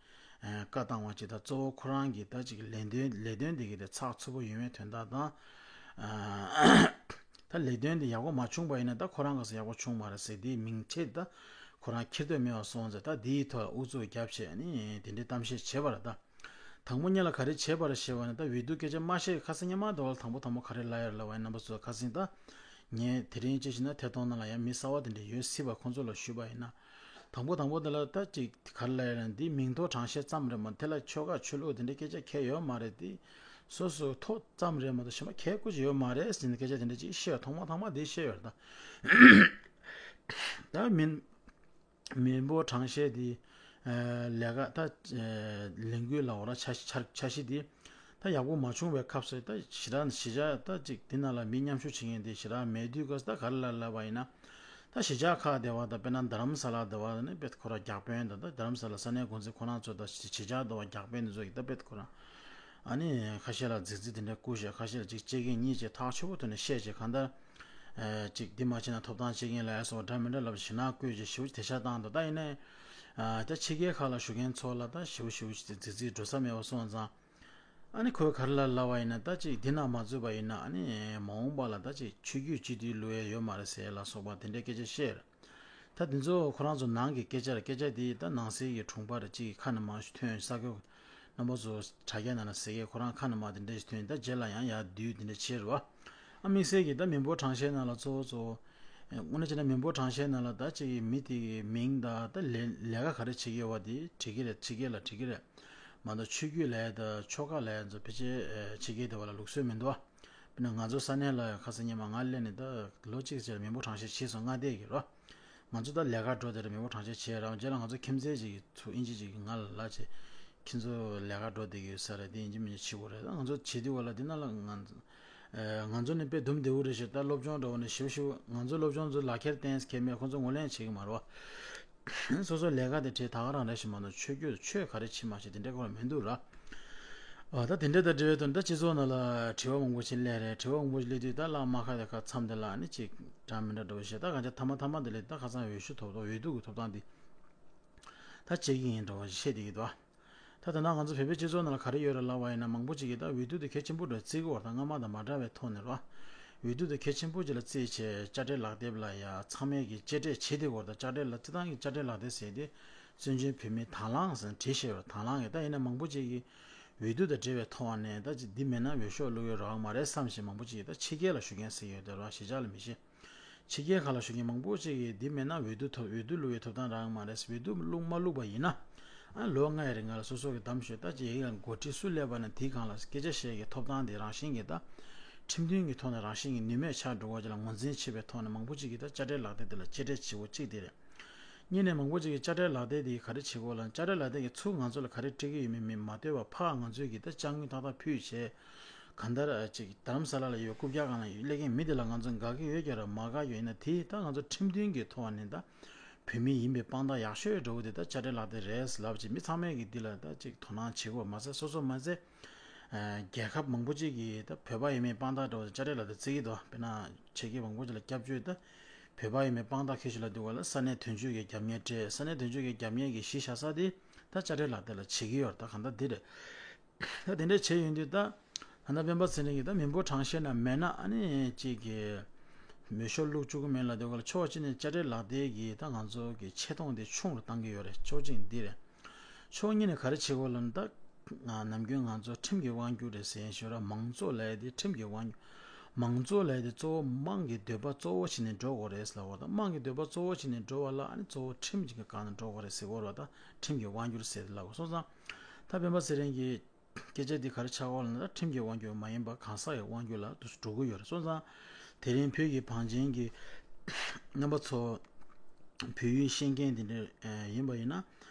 བཀའ་བཏང་བ་ཅིག་དང་གཙོ་བོ་ཁོ་རང་གི་ད་ཅིག་ལས་དོན་ལས་དོན་འདི་གི་དེ་ཚགས་ཚུད་པོ་ཡོད་མེད་དོན་དག་དང་། ད་ལས་དོན་འདི་ཡག་པོ་མ་བྱུང་པ་ཡིན་ན་ད་ཁོ་རང་ག་ས་ཡག་པོ་བྱུང་མ་རེད་ཟེར་དེའི་མིང་ཁྲེལ་ད་ཁོ་རང་འཁྱེར་འདོད་མེད་པ་སོང་ཟེར་ད་དེའི་ཐོག་ཨུ་ཚུགས་བརྒྱབ་བྱས་ནི་དེ་འདྲའི་གཏམ་བཤད་བྱས་པ་རེད་ད། དང་པོ་ཉིད་ལ་ག་རེ་བྱས་པ་རེད་ཞེས་པ་ནི་ད་འོས་བསྡུ་སྐད་ཆ་མ་བཤད་ཁ་སང་སྔོན་མ་དེ་བ་ལ་དང་པོ་དང་པོ་ག་རེ་ལབ་ཡོད་ལབ་པ་ཡིན་རྣམ་པ་ཚོ་ཁ་སང་ད། ངས་དེ་རིང་ཅི་ཞིག་ན་ཐད་གཏོང་ནང་ལ་ཡང་མི་གསར་བ་དེ་འདྲ་ཡོད་སྲིད་པ་ཁོང་ཚོ་ལ་ཞུས་པ་ཡིན་ན། དང་པོ་དང་པོ་དེ་ལ་ད་ཅིག་ག་རེ་ལབ་ཡོད་ན་འདི་མིང་ཐོ་གྲངས་བཤེར་ཙམ་རེད་མ་དེ་ལ་ཆོལ་ཁ་ཆོས་ལུགས་དེ་འདྲ་སྐད་ཆ་གལ་ཡོད་མ་རེད་དེ། སོ་སོ་ཐོ་ཙམ་རེད་མ་གཏོགས་གཞན་པ་གལ་ཁུ་ཅིག་ཡོད་མ་རེད་ཟེར་ནས་སྐད་ཆ་དེ་འདྲ་ཅིག་བཤད་ཐོག་མ་ཐོག་མ་དེ་བཤད་ཡོད་རེད་ད། ད་མིན། མི་འབོར་གྲངས་བཤེར་འདི། ལས་ཀ་ད། ལས་འགུལ་ལ་འོ་ར་འཆར་འཆར་འཆར་གཞི་འདི། ད་ཡག་པོ་མ་བྱུང་བའི་སྐབས་སུ་ད་ཞེ་དྲག་གཞིས་ཆགས་ད་ཅིག་འདི་ནང་ལ་མི་མཉམ་ཞུགས་བྱེད་མཁན་འདི་ཞེ་དྲག་མེད་དུས་སྐབས་སུ་ད་ག་རེ་ལ་ལབ་པ་ཡིན་ན། ད་གཞིས་ཆགས་ཁག་དེ་བ་ད་དཔེར་ན་རྡ་རམ་ས་ལ་དེ་བ་ནི་དཔེ་ཁོ་ར་རྒྱག་དཔོན་དང་ད་རྡ་རམ་ས་ལ་ས་གནས་འགོ་འཛིན་ཁོ་རང་ཚོ་ད་གཞིས་ཆགས་དེ་བ་རྒྱག་དཔོན་དེ་ཚོ་གི་ད་དཔེ་ཁོ་རང་། ཨ་ནི་ཁ་ཤས་ལ་རྫིག་རྫིག་དེ་འདྲ་བསྐུར་བྱས་ཁ་ཤས་ལ་ཅིག་བཅད་མཁན་གཉིས་བྱས་ཐག་ཆོད་པོ་ཐོག་ནས་བཤད་བྱས་གང་ལྟར། ཅིག་འདི་མ་བྱས་ན་ཐོབ་ཐང་བྱེད་མཁན་ལ་ཨེ་སོགས་འདྲ་མི་འདྲ་ལབ་ཞེ་ན་བསྐུལ་བྱས་ཞེ་པོ་དེ་ཤ་བཏང་འདུག་ད་ཡིན་ནའི། ད་ཕྱི་རྒྱལ་ཁག་ལ་བཞུགས་མཁན་ཚོ་ལ་ད་ཞེ་པོ་ཞེ་པོ་ཅིག་རྫིག་རྫིག་འགྲོ་ས་མེད་པ་སོང་ཙང་། ཨ་ནི་ཁོས་ག་རེ་ལ་ལབ་པ་ཡིན་ན་ད་ཅིག་འདི་ན་མ་འཛུལ་བ་ཡིན་ན་ཨ་ནི་མ་འོངས་པ་ལ་ད་ཅིག་ཆོས་བརྒྱུད་སྤྱི་འཐུས་བླུག་ཡས་ཡོད་མ་རེད་ཟེར་ལ་སོགས་པ་དེ་འདྲའི་སྐད་ཆ་བཤད། ད་དེ་ཚོ་ཁོ་རང་ཚོ་ནང་གི་སྐད་ཆ་རེད། སྐད་ཆ་དེ་ད་ནང་སྲིད་ཀྱི་དྲུང་པ་རེད་ཅིག་ཁ་ནས་མར་ཐོན་ས་གོ། རྣམ་པ་ཚོ་དྲ་རྒྱ་ནང་ལ་ཟེར་གི་ཁོ་རང་ཁ་ནས་མར་དེ་འདྲ་ཞིག་ཐོན་ད་རྗེས་ལ་ཡང་ཡར་བསྡུས་དེ་འདྲ་བྱས་རེད་བ། ཨ་དམིགས་བསལ་གྱི་ད་མི་འབོར་གྲངས་བཤེར་ནང་ལ་གཙོ་བོ་གཙོ་བོ། དངོས་གནས་བྱས་ན་མི་འབོར་གྲངས་བཤེར་ནང་ལ་ད་ཅིག་མི་དེ་གི་མིང་དང་ད་ལས་ལས་ཀ་ག་རེ་བྱེད་ཀྱི་ཡོད་པ་དེ་བྲིས་ཀྱི་རེད། ཕྱི་རྒྱལ་ལ་བྲིས་ཀྱི་རེད། མ་གཏོགས་ཆོས་བརྒྱུད་ལས་དང་ཆོལ་ཁ་ལས་ཚོ་ཕལ་ཆེར་ཕྱི་རྒྱལ་དེ་བ་ལ་ལུགས་སྲོལ་མི་འདུག་བ། དཔེར་ན་ང་ཚོ་ས་གནས་ལ་ཁ་སང་ཉི་མ་ང་སླེབས་ནས་ད་ལོ་གཅིག་ཙམ་མི་འབོར་གྲངས་བཤེར་བྱས་སོང་། ང་བསྡད་ཀྱི་རོ། ང་ཚོ་ད་ལས་ཀ་འགྲོ་དེ་རེད། མི་འབོར་གྲངས་བཤེར་བྱས་རང་རྗེས་ལ་ང་ཚོ་ཁྱིམ་མཚེས་ཅིག་གིས་ཚུར་དབྱིན་ཇི་ཅིག་གིས་ང་ལ་ལབ་བྱས། ཁྱེད་ཚོ་ལས་ཀ་འགྲོ་བསྡད་ཀྱི་ཡོད་ས་རེད་དེ་ཡིན་གཅིག་མིན་གཅིག་བྱེད་དགོས་རེད། ད་ང་ཚོ་བྱེད་དུས་བ་ལ་དེ་ན་ལ་ང་ཚོ་ང་ཚོ་ནི་དཔེ་དུམ་བདེ་བོ་རེད་ཤག་ད་སློབ་སྦྱོང་འགྲོ་བ་ནི་ཞིབ་ཞིབ་ང་ཚོ་སློབ་སྦྱོང་ཚོ་ལག་ཁྱེར་བསྟན་ཁྱེར་མེད་ཁོང་ཚོ་ངོས་ལེན་བྱེད་ཀྱི་མ་རེད་བ། སོ་སོ་ལས་ཀ་དེ་བྲེལ་ད་ག་རང་རེད་ཤག་མ་གཏོགས་ཆོས་བརྒྱུད་ཆོས་ག་རེ་བྱེད་མ་བྱེད་དེ་འདྲའི་སྐོར་མི་འདུག་ར། ཨ་ད་དེ་འདྲ་དང་འབྲེལ་བའི་དོན་ད་སྤྱི་ཚོགས་ནང་ལ་དྲི་བ་མང་པོ་ཞིག་སླེབས་རེད། དྲི་བ་མང་པོ་ཞིག་སླེབས་དུས་ད་བླ་མ་ཁ་དེ་ཁ་མཚམས་དེ་ལ་ནི་ཅིག་འདྲ་མི་འདྲ་འགྲོ་བ་ཞིག་ད་གང་ཆ་ཐ་མ་ཐ་མ་དེ་ལས་ད་ཁ་སང་འོས་ཤོག་ཐོབ་ཐོབ་འོས་བསྡུ་གི་ཐོབ་ཐང་འདི་ད་བྱེད་ཀྱི་ཡིན་འགྲོ་བ་ཞིག་བཤད་བསྡད་ཀྱི་འདུག་ད་ད་ལྟ་ང་ཚོ་བོད་པའི་སྤྱི་ཚོགས་ནང་ལ་ག་རེ་ཡོད་རེད་ལབ་པ་ཡིན་ན་མང་པོ་ཅིག་གིས་ད་འོས་བསྡུ་དེ་གལ་ཆེན་པོ་འདྲ་བརྩི་གི་ཡོད་རེད། ད་སྔ་མ་དང་མ་འདྲ་བའི་ཐོག་ནས་རེད་བ། འོས་བསྡུ་དང་གལ་ཆེན་པོ་ཅིག་ལ་བརྩིས་བྱས་དཔྱ་ཁྲལ་ལག་དེབ་ལ་ཡ་ཚང་མས་ཀྱི་གཅེས་སྤྲས་བྱེད་དེ་སྐོར་དང་། དཔྱ་ཁྲལ་ལ་སྤྱི་བཏང་གི་དཔྱ་ཁྲལ་ལག་དེབ་ཟེར་དེ་བཙན་བྱོལ་བོད་མིའི་དང་བླངས་ཟེར་བྲིས་བཞག་ཡོད། དང་བླངས་ཀྱི་ད་ཡིན་ན་མང་པོ་ཅིག་གིས་འོས་བསྡུ་དང་འབྲེལ་བའི་ཐོག་ནས་ད་ཅིག་འདི་མེད་ན་འོས་ཤོག་བླུག་ཡོད་རང་མ་རེད་བསམ་བཞིན་མང་པོ་ཅིག་གིས་ད་ཕྱི་རྒྱལ་ལ་བཞུགས་མཁན་ཟེར་ཡོད་དེ་རང་གཞིས་ཆགས་ལ་མི་ཤེས། ཕྱི་རྒྱལ་ཁག་ལ་བཞུགས་མཁན་མང་པོ་ཅིག་གིས་འདི་མེད་ན་འོས་བསྡུ་ཐོབ་འོས་བསྡུ་བླུག་ཡོད་ཐོབ་ཐང་རང་མ་རེད། འོས་བསྡུ་བླུག་མ་བླུག་པ་ཡིན་ན་ཨ་ལོ་ལྔའི་རིང་ལ་སོ་སོ་གི་གདམ་ཤོས་ད་ཅིག་ཡིན་ཡང་འགོ་ཁྲིད་སུ་སླེབས་པ་ན་དེའི་སྒང་ལ་སྐད་ཆ་བཤད་ཀྱི་ཐོབ་ཐང་དེ་རང་བཞིན་གྱིས་ད་ཁྲིམས་མཐུན་གྱི་ཐོག་ནས་རང་བཞིན་གྱིས་ནུས་མེད་ཆགས་འགྲོ་བ་ཅིག་ལ་ངོས་འཛིན་བྱེད་པའི་ཐོག་ནས་མང་པོ་ཅིག་གིས་ད་དཔྱ་ཁྲལ་ལག་དེབ་དེ་ལ་གཅེས་སྤྲས་བྱེད་དགོས་གཅིག་དེ་རེད། གཉིས་ནས་མང་པོ་ཅིག་གིས་དཔྱ་ཁྲལ་ལག་དེབ་དེ་ག་རེ་བྱེད་དགོས་ལབ་ན། དཔྱ་ཁྲལ་ལག་དེབ་ཀྱིས་ཚུར་ང་ཚོ་ལ་ག་རེ་སྤྲད་ཀྱི་ཡོད་མེད་མི་མ་ལྟོས་པར་ཕར་ང་ཚོས་ཀྱིས་ད་དཔྱ་དངུལ་ཏག་ཏག་ཕུལ་བྱས་གང་ལྟར་ཅིག་རྡ་རམ་ས་ལ་ལ་ཡོད་རྐུབ་བཀྱག་སྒང་ལ་སླེབས་མཁན་མི་དེ་ལ་ང་ཚོ་དགའ་གི་ཡོད་ཀྱང་ར་མ་དགའ་ཡོད་ན་དེ་ད་ང་ཚོ་ཁྲིམས་མཐུན་གྱི་ཐོག་ནས་ད་བོད་མི་ཡིན་པའི་དཔང་རྟགས་ཡག་ཤོས་འདྲ་བོ་དེ་ད་དཔྱ་ཁྲལ་ལག་དེབ་རེད་ལབ་ཅིག་མི་ཚང་མས་ཀྱིས་འདི་ལ་ད་ཅིག་དོ་སྣང་བྱེད་དགོས་མ་ཟད་སོ་སོ་མ་ཟད་རྒྱལ་ཁབ་མང་པོ་ཅིག་གིས་ད་བོད་པ་ཡིན་མིན་དཔང་རྟགས་འདྲ་བོ་དེ་དཔྱ་ཁྲལ་ལག་དེབ་བརྩི་གི་འདུག་དཔེར་ན་ཆེད་མཁས་མང་པོ་ཅིག་ལ་སྐྱབས་བཅོལ་ད་བོད་པ་ཡིན་མིན་དཔང་རྟགས་ཁྱེར་ཞིག་ལ་འདུག་ག་ལ་ས་གནས་དོན་གཅོད་ཀྱི་རྒྱབ་གཉེར་སྤྲད། ས་གནས་དོན་གཅོད་ཀྱི་རྒྱབ་གཉེར་གྱི་གཞི་བཞག་ས་དེ་ད་དཔྱ་ཁྲལ་ལག་དེབ་ལ་བྱེད་ཀྱི་ཡོད་རེད། ད་གང་ལྟར་འདི་རེད། ད་དེ་འདྲ་བྱས་ཡོང་དུས་ད་ད་ལྟ་སྤེན་པ་ཚེ་རིང་གིས་ད་མི་འབོར་གྲངས་བཤེར་ན་མེད་ན་ཨ་ནི་ཅིག་གི་འོས་ཤོག་བླུག་བཅུག་གི་མེད་ལབ་དུས་སྒང་ལ་ཕྱོགས་གཅིག་ནས་དཔྱ་ཁྲལ་ལག་དེབ་ཀྱིས་ད་ང་ཚོ་གི་ཆེ་མཐོང་དེ་ཆུང་རུ་བཏང་གི་ཡོད་རེད། ཕྱོགས་གཅིག་འདི་རེད། ཕྱོགས་གཉིས་ནས་ག་རེ་བྱེད་དགོས་ལབ་ན་ད་ནམ་རྒྱུན་ང་ཚོ་ཁྲིམས་ཀྱི་དབང་སྒྱུར་རེད་ཟེར་ཞོར་མང་གཙོ་ལབ་ཡ་དེ་ཁྲིམས་ཀྱི་དབང་སྒྱུར། མང་གཙོ་ལབ་ཡ་དེ་གཙོ་བོ་དམངས་ཀྱི་འདོད་པ་གཙོ་བོ་བྱས་ནས་འགྲོ་དགོས་རེད་ལབ་པ་དང་། དམངས་ཀྱི་འདོད་པ་གཙོ་བོ་བྱས་ནས་འགྲོ་བ་ལ་ཨ་ནི་གཙོ་བོ་ཁྲིམས་ཀྱི་སྒང་ནས་འགྲོ་དགོས་རེད་ཟེར་དགོས་རེད་པ། ད་ཁྲིམས་ཀྱི་དབང་སྒྱུར་ཟེར་ལབ་དགོས་སོང་ཙང་ད་སྤེན་པ་ཚེ་རིང་གིས་སྐད་ཆ་འདི་ག་རེ་ཆགས་ཀྱི་ཡོད་ལབ་ན། ད་ཁྲིམས་ཀྱི་དབང་སྒྱུར་མ་ཡིན་པ་གང་ཟག་གི་དབང་སྒྱུར་ལ་འགྲོ་གི་ཡོད་རེད། སོང་ཙང་དེ་རིང་བོད་ཀྱི་བང་ཆེན་གྱི་རྣམ་པ་ཚོ་བོད་ཡིག་ཤེས་མཁན་དེ་འདྲ་ཡིན་པ་ཡིན་ན་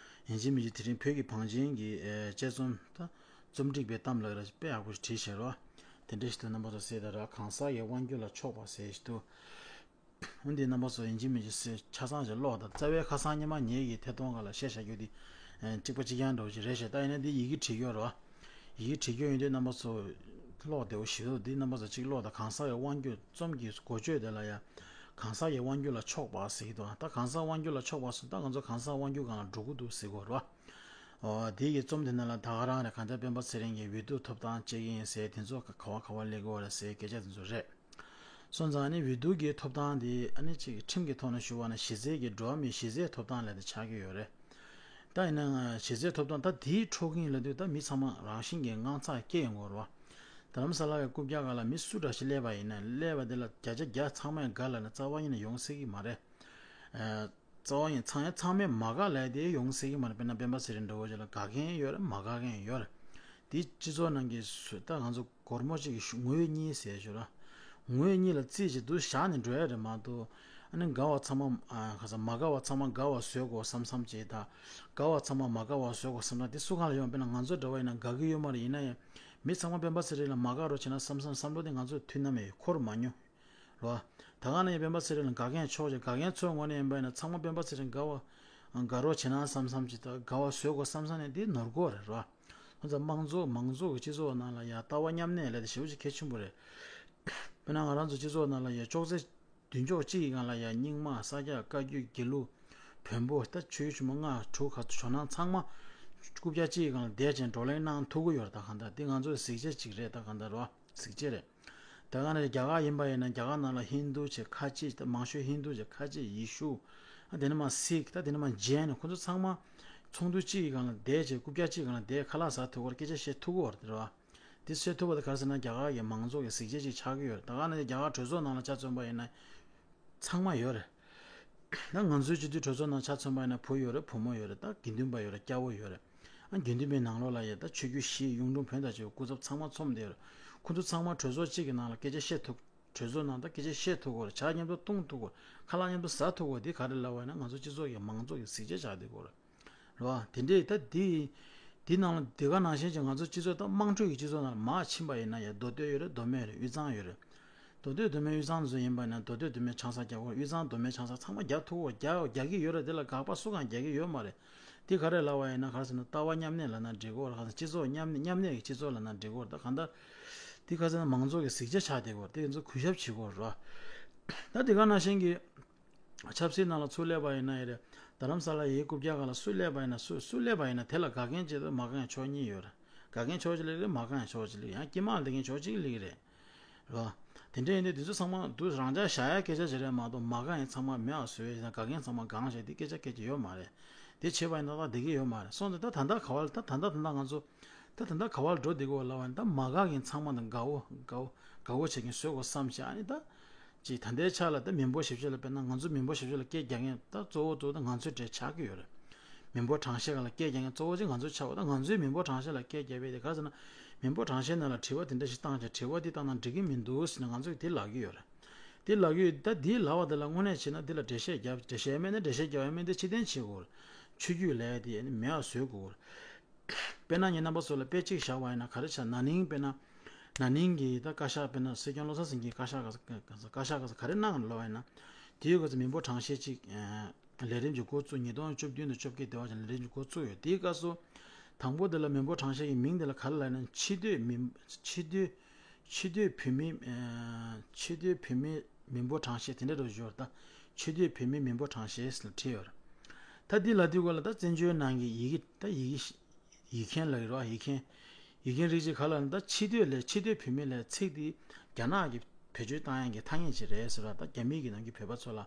ཡིན་གཅིག་མིན་གཅིག་དེ་རིང་བོད་ཀྱི་བང་ཆེན་གྱི་དཔྱད་རྩོམ་ད་རྩོམ་སྒྲིག་པའི་གཏམ་ལ་ར་དཔེ་ཡག་པོ་ཞིག་བྲིས་བཞག་རོགས། དེ་འདྲ་ཞིག་ཏུ་རྣམ་པ་ཚོ་གསལ་དང་ར་གང་ཟག་གི་དབང་སྒྱུར་ལ་ཕྱོགས་པ་ཟེར་ཞིག་འདུག་འོན་ཏེ་རྣམ་པ་ཚོ་ཡིན་གཅིག་མིན་གཅིག་ཆ་ཚང་ཞིག་ཀློག་དང་། རྩ་བའི་ཁ་སང་ཉི་མ་ངེད་ཀྱིས་ཐད་གཏོང་སྒང་ལ་བཤད་བཞག་རྒྱུ་འདི་གཅིག་པ་གཅིག་རྐྱང་འདྲ་བོ་ཞིག་རེད་ཤག་ད་ཡིན་ན་འདི་ཡི་གེ་བྲིས་ཡོད་རོ། ཡི་གེ་བྲིས་ཡོད་ཡིན་དུས་རྣམ་པ་ཚོ་ཀློག་བདེ་བོ་ཞིག་འདུག་འདི་རྣམ་པ་ཚོ་གཅིག་ཀློག་དང་། གང་ཟག་གི་དབང་སྒྱུར་རྩོམ་གྱི་འགོ་བརྗོད་དེ་ལ་ཡང་གང་ཟག་གི་དབང་སྒྱུར་ལ་ཕྱོགས་པ་ཟེར་གྱི་འདུག་ད་གང་ཟག་དབང་སྒྱུར་ལ་ཕྱོགས་པ་ཟེར་ད་ང་ཚོ་གང་ཟག་དབང་སྒྱུར་སྒང་ལ་འགྲོ་གི་འདུག་ཟེར་གྱི་ཡོད་རོ། འོ་དེ་གི་རྩོམ་དེ་ནང་ལ་ད་ག་རང་རེད། གང་ལྟར་སྤེན་པ་ཚེ་རིང་གིས་འོས་བསྡུ་ཐོབ་ཐང་བཅད་ཀྱི་ཡིན་ཟེར་དེ་ཚོ་ག་བ་ག་བ་སླེབས་ཀྱི་ཡོད་རེད་ཟེར་སྐད་ཆ་དེ་ཚོ་རེད། སོང་ཙང་ཨ་ནི་འོས་བསྡུ་གི་ཐོབ་ཐང་དེ་ཨ་ནི་གཅིག་ཁྲིམས་ཀྱི་ཐོག་ནས་ཞུ་བ་ན་གཞི་རྩའི་གི་འགྲོ་བ་མིའི་གཞི་རྩའི་ཐོབ་ཐང་ལབ་དེ་ཆགས་ཀྱི་ཡོད་རེད། ད་ཡིན་ན་གཞི་རྩའི་ཐོབ་ཐང་ད་དེའི་འཕྲོ་འགྱངས་ལབ་དུས་ད་མི་ཚང་མ་རང་བཞིན་གྱི་དངངས་འཚབ་སྐྱེ་ཡོང་གི་རེད་བ། རྡ་རམ་ས་ལ་གི་རྐུབ་བཀྱག་སྒང་ལ་མི་སུ་འདྲ་ཞིག་སླེབས་པ་ཡིན་ན་སླེབས་པ་དེ་ལ་བརྒྱ་ཆ་བརྒྱ་ཚང་མས་དགའ་ལབ་ན་རྩ་བ་ཉིད་ནས་ཡོང་སྲིད་ཀྱི་མ་རེད། རྩ་བ་ཉིད་ཚང་ཡང་ཚང་མས་མ་དགའ་ལབ་དེ་ཡོང་སྲིད་ཀྱི་མ་རེད། དཔེར་ན་སྤེན་པ་ཚེ་རིང་འདྲ་བོ་ཅིག་ལ་དགའ་མཁན་ཡོད་རེད། མ་དགའ་མཁན་ཡོད་རེད། དེ་སྤྱི་ཚོགས་ནང་གི་སུ་ད་ང་ཚོ་སྒོར་མོ་གཅིག་གི་ངོས་གཉིས་ཟེར་ཞོར་ངོས་གཉིས་ལ་རྩིས་ཅིག་འདུག་བཞག་ནས་འགྲོ་ཡ་རེད་མ་གཏོགས། ཨ་ནི་དགའ་བ་ཚང་མ་ཨ་ག་ས་མ་དགའ་བ་ཚང་མ་དགའ་བ་བཟོ་དགོས་བསམ་བསམ་ཅིག་དང་། དགའ་བ་ཚང་མ་མ་དགའ་བ་བཟོ་དགོས་བསམ་ན་དེ་སུ་གང་ལ་ཡོང་། དཔེར་ན་ང་ཚོ་འདྲ་བ་ཡིན་ན་དགའ་གི་ཡོད་མ་རེད། ཡིན་ན་ཡང་མི་ཚང་མ་སྤེན་པ་ཚེ་རིང་ལ་མ་དགའ་རོགས་བྱེད་ན་བསམ་བསམ་བསམ་བློ་དེ་ང་ཚོས་ཐུན་ནམ་ཡང་འཁོར་མ་མྱོང་། རོ། ད་ག་ནས་སྤེན་པ་ཚེ་རིང་ལ་དགའ་མཁན་ཕྱོགས་ཅིག་དགའ་མཁན་ཚོའི་ངོས་ནས་ཡིན་པ་ཡིན་ན་ཚང་མ་སྤེན་པ་ཚེ་རིང་དགའ་བ། དགའ་རོགས་བྱེད་ན་བསམ་བསམ་ཅིག་དང་དགའ་བ་བཟོ་དགོས་བསམ་བསམ་ནས་འདི་ནོར་གོ་རེད་རོ། ཁོང་ཚོ་དམངས་གཙོ་མང་གཙོ་གི་སྤྱི་ཚོགས་ནང་ལ་ཡ་ལྟ་བ་མཉམ་གནས་ལས་དེ་ཞེ་པོ་ཅིག་གལ་ཆེན་པོ་རེད། དཔེར་ན་ང་རང་ཚོ་སྤྱི་ཚོགས་ནང་ལ་ཡ་ཅོག་ཙེ་མདུན་ཅོག་གཅིག་གི་སྒང་ལ་ཡ་རྙིང་མ་ས་སྐྱ་བཀའ་བརྒྱུད་དགེ་ལུགས་བོན་པོ་ད་ཆོས་ཆེན་མོ་ལྔ་དྲུག་ག་ཇོ་ནང་ཚང་མ་རྐུབ་བཀྱག་གཅིག་གི་སྒང་ལ་བསྡད་བྱས་བགྲོ་གླེང་གནང་ཐུབ་ཀྱི་ཡོད་རེད། ད་གང་ལྟར་འདི་ང་ཚོའི་གཟི་བརྗིད་ཅིག་རེད། ད་གང་ལྟར་རོ། གཟི་བརྗིད་རེད། ད་ག་ནས་རྒྱ་གར་ཡིན་པ་ཡིན་ན་རྒྱ་གར་ནང་ལ་ཧིན་དུ་བྱས་ཁ་ཆེ། ད་མང་ཤོས་ཧིན་དུ་བྱས་ཁ་ཆེ་ཡེ་ཤུ། ཨ་དེ་ནས་མར་སིག་ད་དེ་ནས་མར་ཇེན། ཁོ་ཚོ་ཚང་མ་ཚོགས་འདུ་གཅིག་གི་སྒང་ལ་བསྡད་བྱས་རྐུབ་བཀྱག་གཅིག་སྒང་ལ་བསྡད་ཁ་ལག་ཟ་ཐུབ་ཀྱི་ཡོད་རེད། སྐད་ཆ་བཤད་ཐུབ་ཀྱི་ཡོད་རེད། དེ་རེད་བ། དེ་བཤད་ཐུབ་པ་དེ་ག་རེ་ཟེར་ན་རྒྱ་གར་གྱི་མང་གཙོ་གི་གཟི་བརྗིད་ཅིག་ཆགས་ཀྱི་ཡོད་རེད། ད་ག་ནས་རྒྱ་གར་གྲོས་ཚོགས་ནང་ལ་ཆ་མཚོན་པ་ཡིན་ན་ཚང་མ་ཡོད་རེད། ད་ང་ཚོའི་སྤྱི་འཐུས་གྲོས་ཚོགས་ནང་ཆ་མཚོན་པ་ཡིན་ན་བུ་ཡོད་རེད། བུ་མོ་ཡོད་རེད། ད་དགེ་འདུན་པ་ཡོད་རེད། སྐྱ་བོ་ཡོད་རེད། ཨ་དགེ་འདུན་པའི་ནང་ལོགས་ལ་ཡ་ད་ཆོས་བརྒྱུད་བཞི་གཡུང་དྲུང་བོན་དང་བཅས་པའི་སྐུ་ཚབ་ཚང་མ་འཛོམས་བསྡད་ཡོད་རེད། ཁོ་ཚོ་ཚང་མ་གྲོས་ཚོགས་གཅིག་གི་ནང་ལ་སྐད་ཆ་བཤད་ཐུབ། གྲོས་ཚོགས་ནང་ད་སྐད་ཆ་བཤད་ཐུབ་དགོས་རེད། ཇ་མཉམ་དུ་བཏུང་ཐུབ་དགོས་རེད། ཁ་ལག་མཉམ་དུ་ཟ་ཐུབ་དགོས་རེད། དེ་ག་རེ་ལབ་པ་ཡིན་ན་ང་ཚོ་སྤྱི་ཚོགས་ཀྱི་མང་གཙོ་གི་གཟི་བརྗིད་ཆགས་བསྡད་དགོས་རེད། རེད་བ། དེ་འདྲས་ད་འདི། འདི་ནང་ལ་འདི་ག་ནང་བཞིན་གྱི་ང་ཚོ་སྤྱི་ཚོགས་ད་དམངས་ཁྲོད་ཀྱི་སྤྱི་ཚོགས་ནང་ལ་མར་ཕྱིན་པ་ཡིན་ན་ཡ་མདོ་སྟོད་ཡོད་རེད། མདོ་སྨད་རེད། དབུས་གཙང་ཡོད་རེད། མདོ་སྟོད་མདོ་སྨད་དབུས་གཙང་ཚོ་ཡིན་པ་ན་མདོ་སྟོད་མདོ་སྨད་ཆང་ས་རྒྱག་གོ། དབུས་གཙང་མདོ་སྨད་ཆང་ས་ཚང་མ་རྒྱག་ཐུབ་གོ། རྒྱག་རྒྱག་གི་ཡོད་རེད། དེ་ལ་དགག་པ་སུ་གང་རྒྱག་གི་ཡོད་མ་རེད། དེ་ག་རེ་ལབ་པ་ཡིན་ན་ག་རེ་ཟེར་ན་ལྟ་བ་མཉམ་གནས་ལབ་ན་འགྲིག་གོ། ག་ས་སྤྱི་ཚོགས་མཉམ་མཉམ་གནས་ཀྱི་སྤྱི་ཚོགས་ལབ་ན་འགྲིག་གོ། ད་གང་ལྟར་དེ་ག་ཟེར་ན་མང་གཙོ་གི་གཟི་བརྗིད་ཆགས་བསྡད་གོ། དེ་ཚོ་གུས་ཞབས་བྱེད་གོ་ར། ད་དེ་ག་ནང་བཞིན་གྱི་ཆབ་སྲིད་ནང་ལ་ཚུར་སླེབས་པ་ཡིན་ན་ཡི་རེད། རྡ་རམ་ས་ལ་ཡི་རྐུབ་བཀྱག་སྒང་ལ་སུ་སླེབས་པ་ཡིན་ན་སུ་སུ་སླེབས་པ་ཡིན་ན་དེ་ལ་དགའ་མཁན་གཅིག་དང་མ་དགའ་མཁན་ཕྱོགས་གཉིས་ཡོད་རེད། དགའ་མཁན་ཕྱོགས་གཅིག་སླེབས་རེད། མ་དགའ་མཁན་ཕྱོགས་གཅིག་སླེབས། ཡང་དཀྱིལ་མ་ལ་བསྡད་མཁན་ཕྱོགས་གཅིག་སླེབས་རེད། རེད་བ། དེ་འདྲ་ཡིན་དུས་དེ་ཚོ་ཚང་མ་དུ་རང་ཅག་བཞག་ཡ་སྐད་ཆ་ཞིག་རེད་མ་གཏོགས། མ་དགའ་མཁན་ཚང་མ་མེད་པ་བཟོས། དགའ་མཁན་ཚང་མ་གང་བྱས་དེ་སྐད་ཆ་སྐད་ཀྱི་ཡོད་མ་རེད། དེ་བྱས་པ་ཡིན་ན་ད་བསྡད་ཀྱི་ཡོད་མ་རེད། སོང་ཙང་ད་ད་ལྟ་ག་བ་ལ་ད་ད་ལྟ་ད་ལྟ་ང་ཚོ་ད་ད་ལྟ་ག་བ་ལ་འགྲོ་བསྡད་ཀྱི་ཡོད་ལབ་པ་ཡིན་ན། ད་མ་དགའ་མཁན་ཚང་མ་དང་དགའ་བོ་དགའ་བོ་དགའ་བོ་བྱེད་མཁན་བཟོ་དགོས་བསམ་བྱས། ཨ་ནི་ད་ཅིག་ད་ལྟའི་ཆ་ལ་ད་མི་འབོར་ཞིབ་དཔྱད་ལ། དཔེར་ན་ང་ཚོ་མི་འབོར་ཞིབ་དཔྱད་ལ་སྐད་རྒྱག་མཁན་ད་གཙོ་བོ་གཙོ་བོ་ད་ང་ཚོའི་གྲས་ཆགས་ཀྱི་ཡོད་རེད། མི་འབོར་གྲངས་བཤེར་སྒང་ལ་སྐད་རྒྱག་མཁན་གཙོ་བོ་ཅིག་ང་ཚོ་ཆགས་པ། ད་ང་ཚོའི་མི་འབོར་གྲངས་བཤེར་ལ་སྐད་རྒྱབ་པ་དེ་ག་རེ་ཟེར་ན། མི་འབོར་གྲངས་བཤེར་ནང་ལ་དྲི་བ་དེ་འདྲ་ཞིག་བཏང་བྱས། དྲི་བ་དེ་བཏང་ན་འགྲིག་གི་མི་འདུག་ཟེར་ནས་ང་ཚོ་གིས་དེ་ལབ་ཀྱི་ཡོད་རེད། དེ་ལབ་ཀྱི་ཡོད། ད་དེ་ལབ་པ་དེ་ལ་དངོས་གནས་བྱས་ན་དེ་ལ་འགྲེལ་བཤད་རྒྱབ། འགྲེལ་བཤད་མེད་ན་འགྲེལ་བཤད་རྒྱབ་ཡ་མེད། དེ་ཕྱིར་འཐེན་བྱེད་དགོས་རེད། ཆོས་བརྒྱུད་ལབ་ཡ་དེ་ཨ་ནི་མེད་པ་བཟོ་དགོས་རེད། དཔེར་ན་ངས་རྣམ་པ་ཚོ་ལ་དཔེ་གཅིག་བཞག་པ་ཡིན་ན། ག་རེ་བྱས། ན་ནིང་དཔེར་ན་ན་ནིང་གི་ད་བཀའ་ཤག་དཔེར་ན་སྲིད་སྐྱོང་བློ་བཟང་སེང་གེས་བཀའ་ཤག་ག་ས་བཀའ་ཤག་ག་ས་ག་རེ་གནང་ལབ་པ་ཡིན་ན། དེའི་སྐབས་སུ་མི་འབོར་གྲངས་བཤེར་ཅིག་ཨ་ལས་རིམ་གྱི་འགོ་བཙུགས། ཉིས་སྟོང་བཅུ་བདུན་དང་བཅོ་བརྒྱད་དེ་བར་གྱི་ལས་རིམ་གྱི་འགོ་བཙུགས་ཡོད། དེའི་སྐབས་སུ་དང་པོ་དེ་ལ་མི་འབོར་གྲངས་བཤེར་གྱི་མིང་དེ་ལ་ག་རེ་ལབ་ན། ཕྱི་སྡོད་མི་ཕྱི་སྡོད་ཕྱི་སྡོད་བོད་མི་ཨ་ཕྱི་སྡོད་བོད་མི་མི་འབོར་གྲངས་བཤེར་དེ་འདྲ་འདྲ་ཞིག་ཡོད་རེད། ད་ཕྱི་སྡོད་བོད་མི་མི་འབོར་གྲངས་བཤེར་ལ་བྲིས་ཡོད་རེད། ད་འདི་ལབ་དུས་སྐབས་ལ་ད་བཙན་བྱོལ་ནང་གི་ཡི་གེ་ད་ཡི་གེ་ཡིག་མཁན་ལབ་ཀྱི་རེད་བ། ཡིག་མཁན་ཡིག་མཁན་རིགས་གཅིག་ག་ལབ་ན། ད་ཕྱི་སྡོད་ལས་ཕྱི་སྡོད་བོད་མི་ལབ་ཚིག་འདི་རྒྱ་ནག་གིས་བེད་སྤྱོད་བཏང་ཡག་གི་ཐ་སྙད་ཅིག་རེད་ཟེར་བ། ད་རྒྱ་མི་གིས་ནང་གི་བོད་པ་ཚོ་ལ་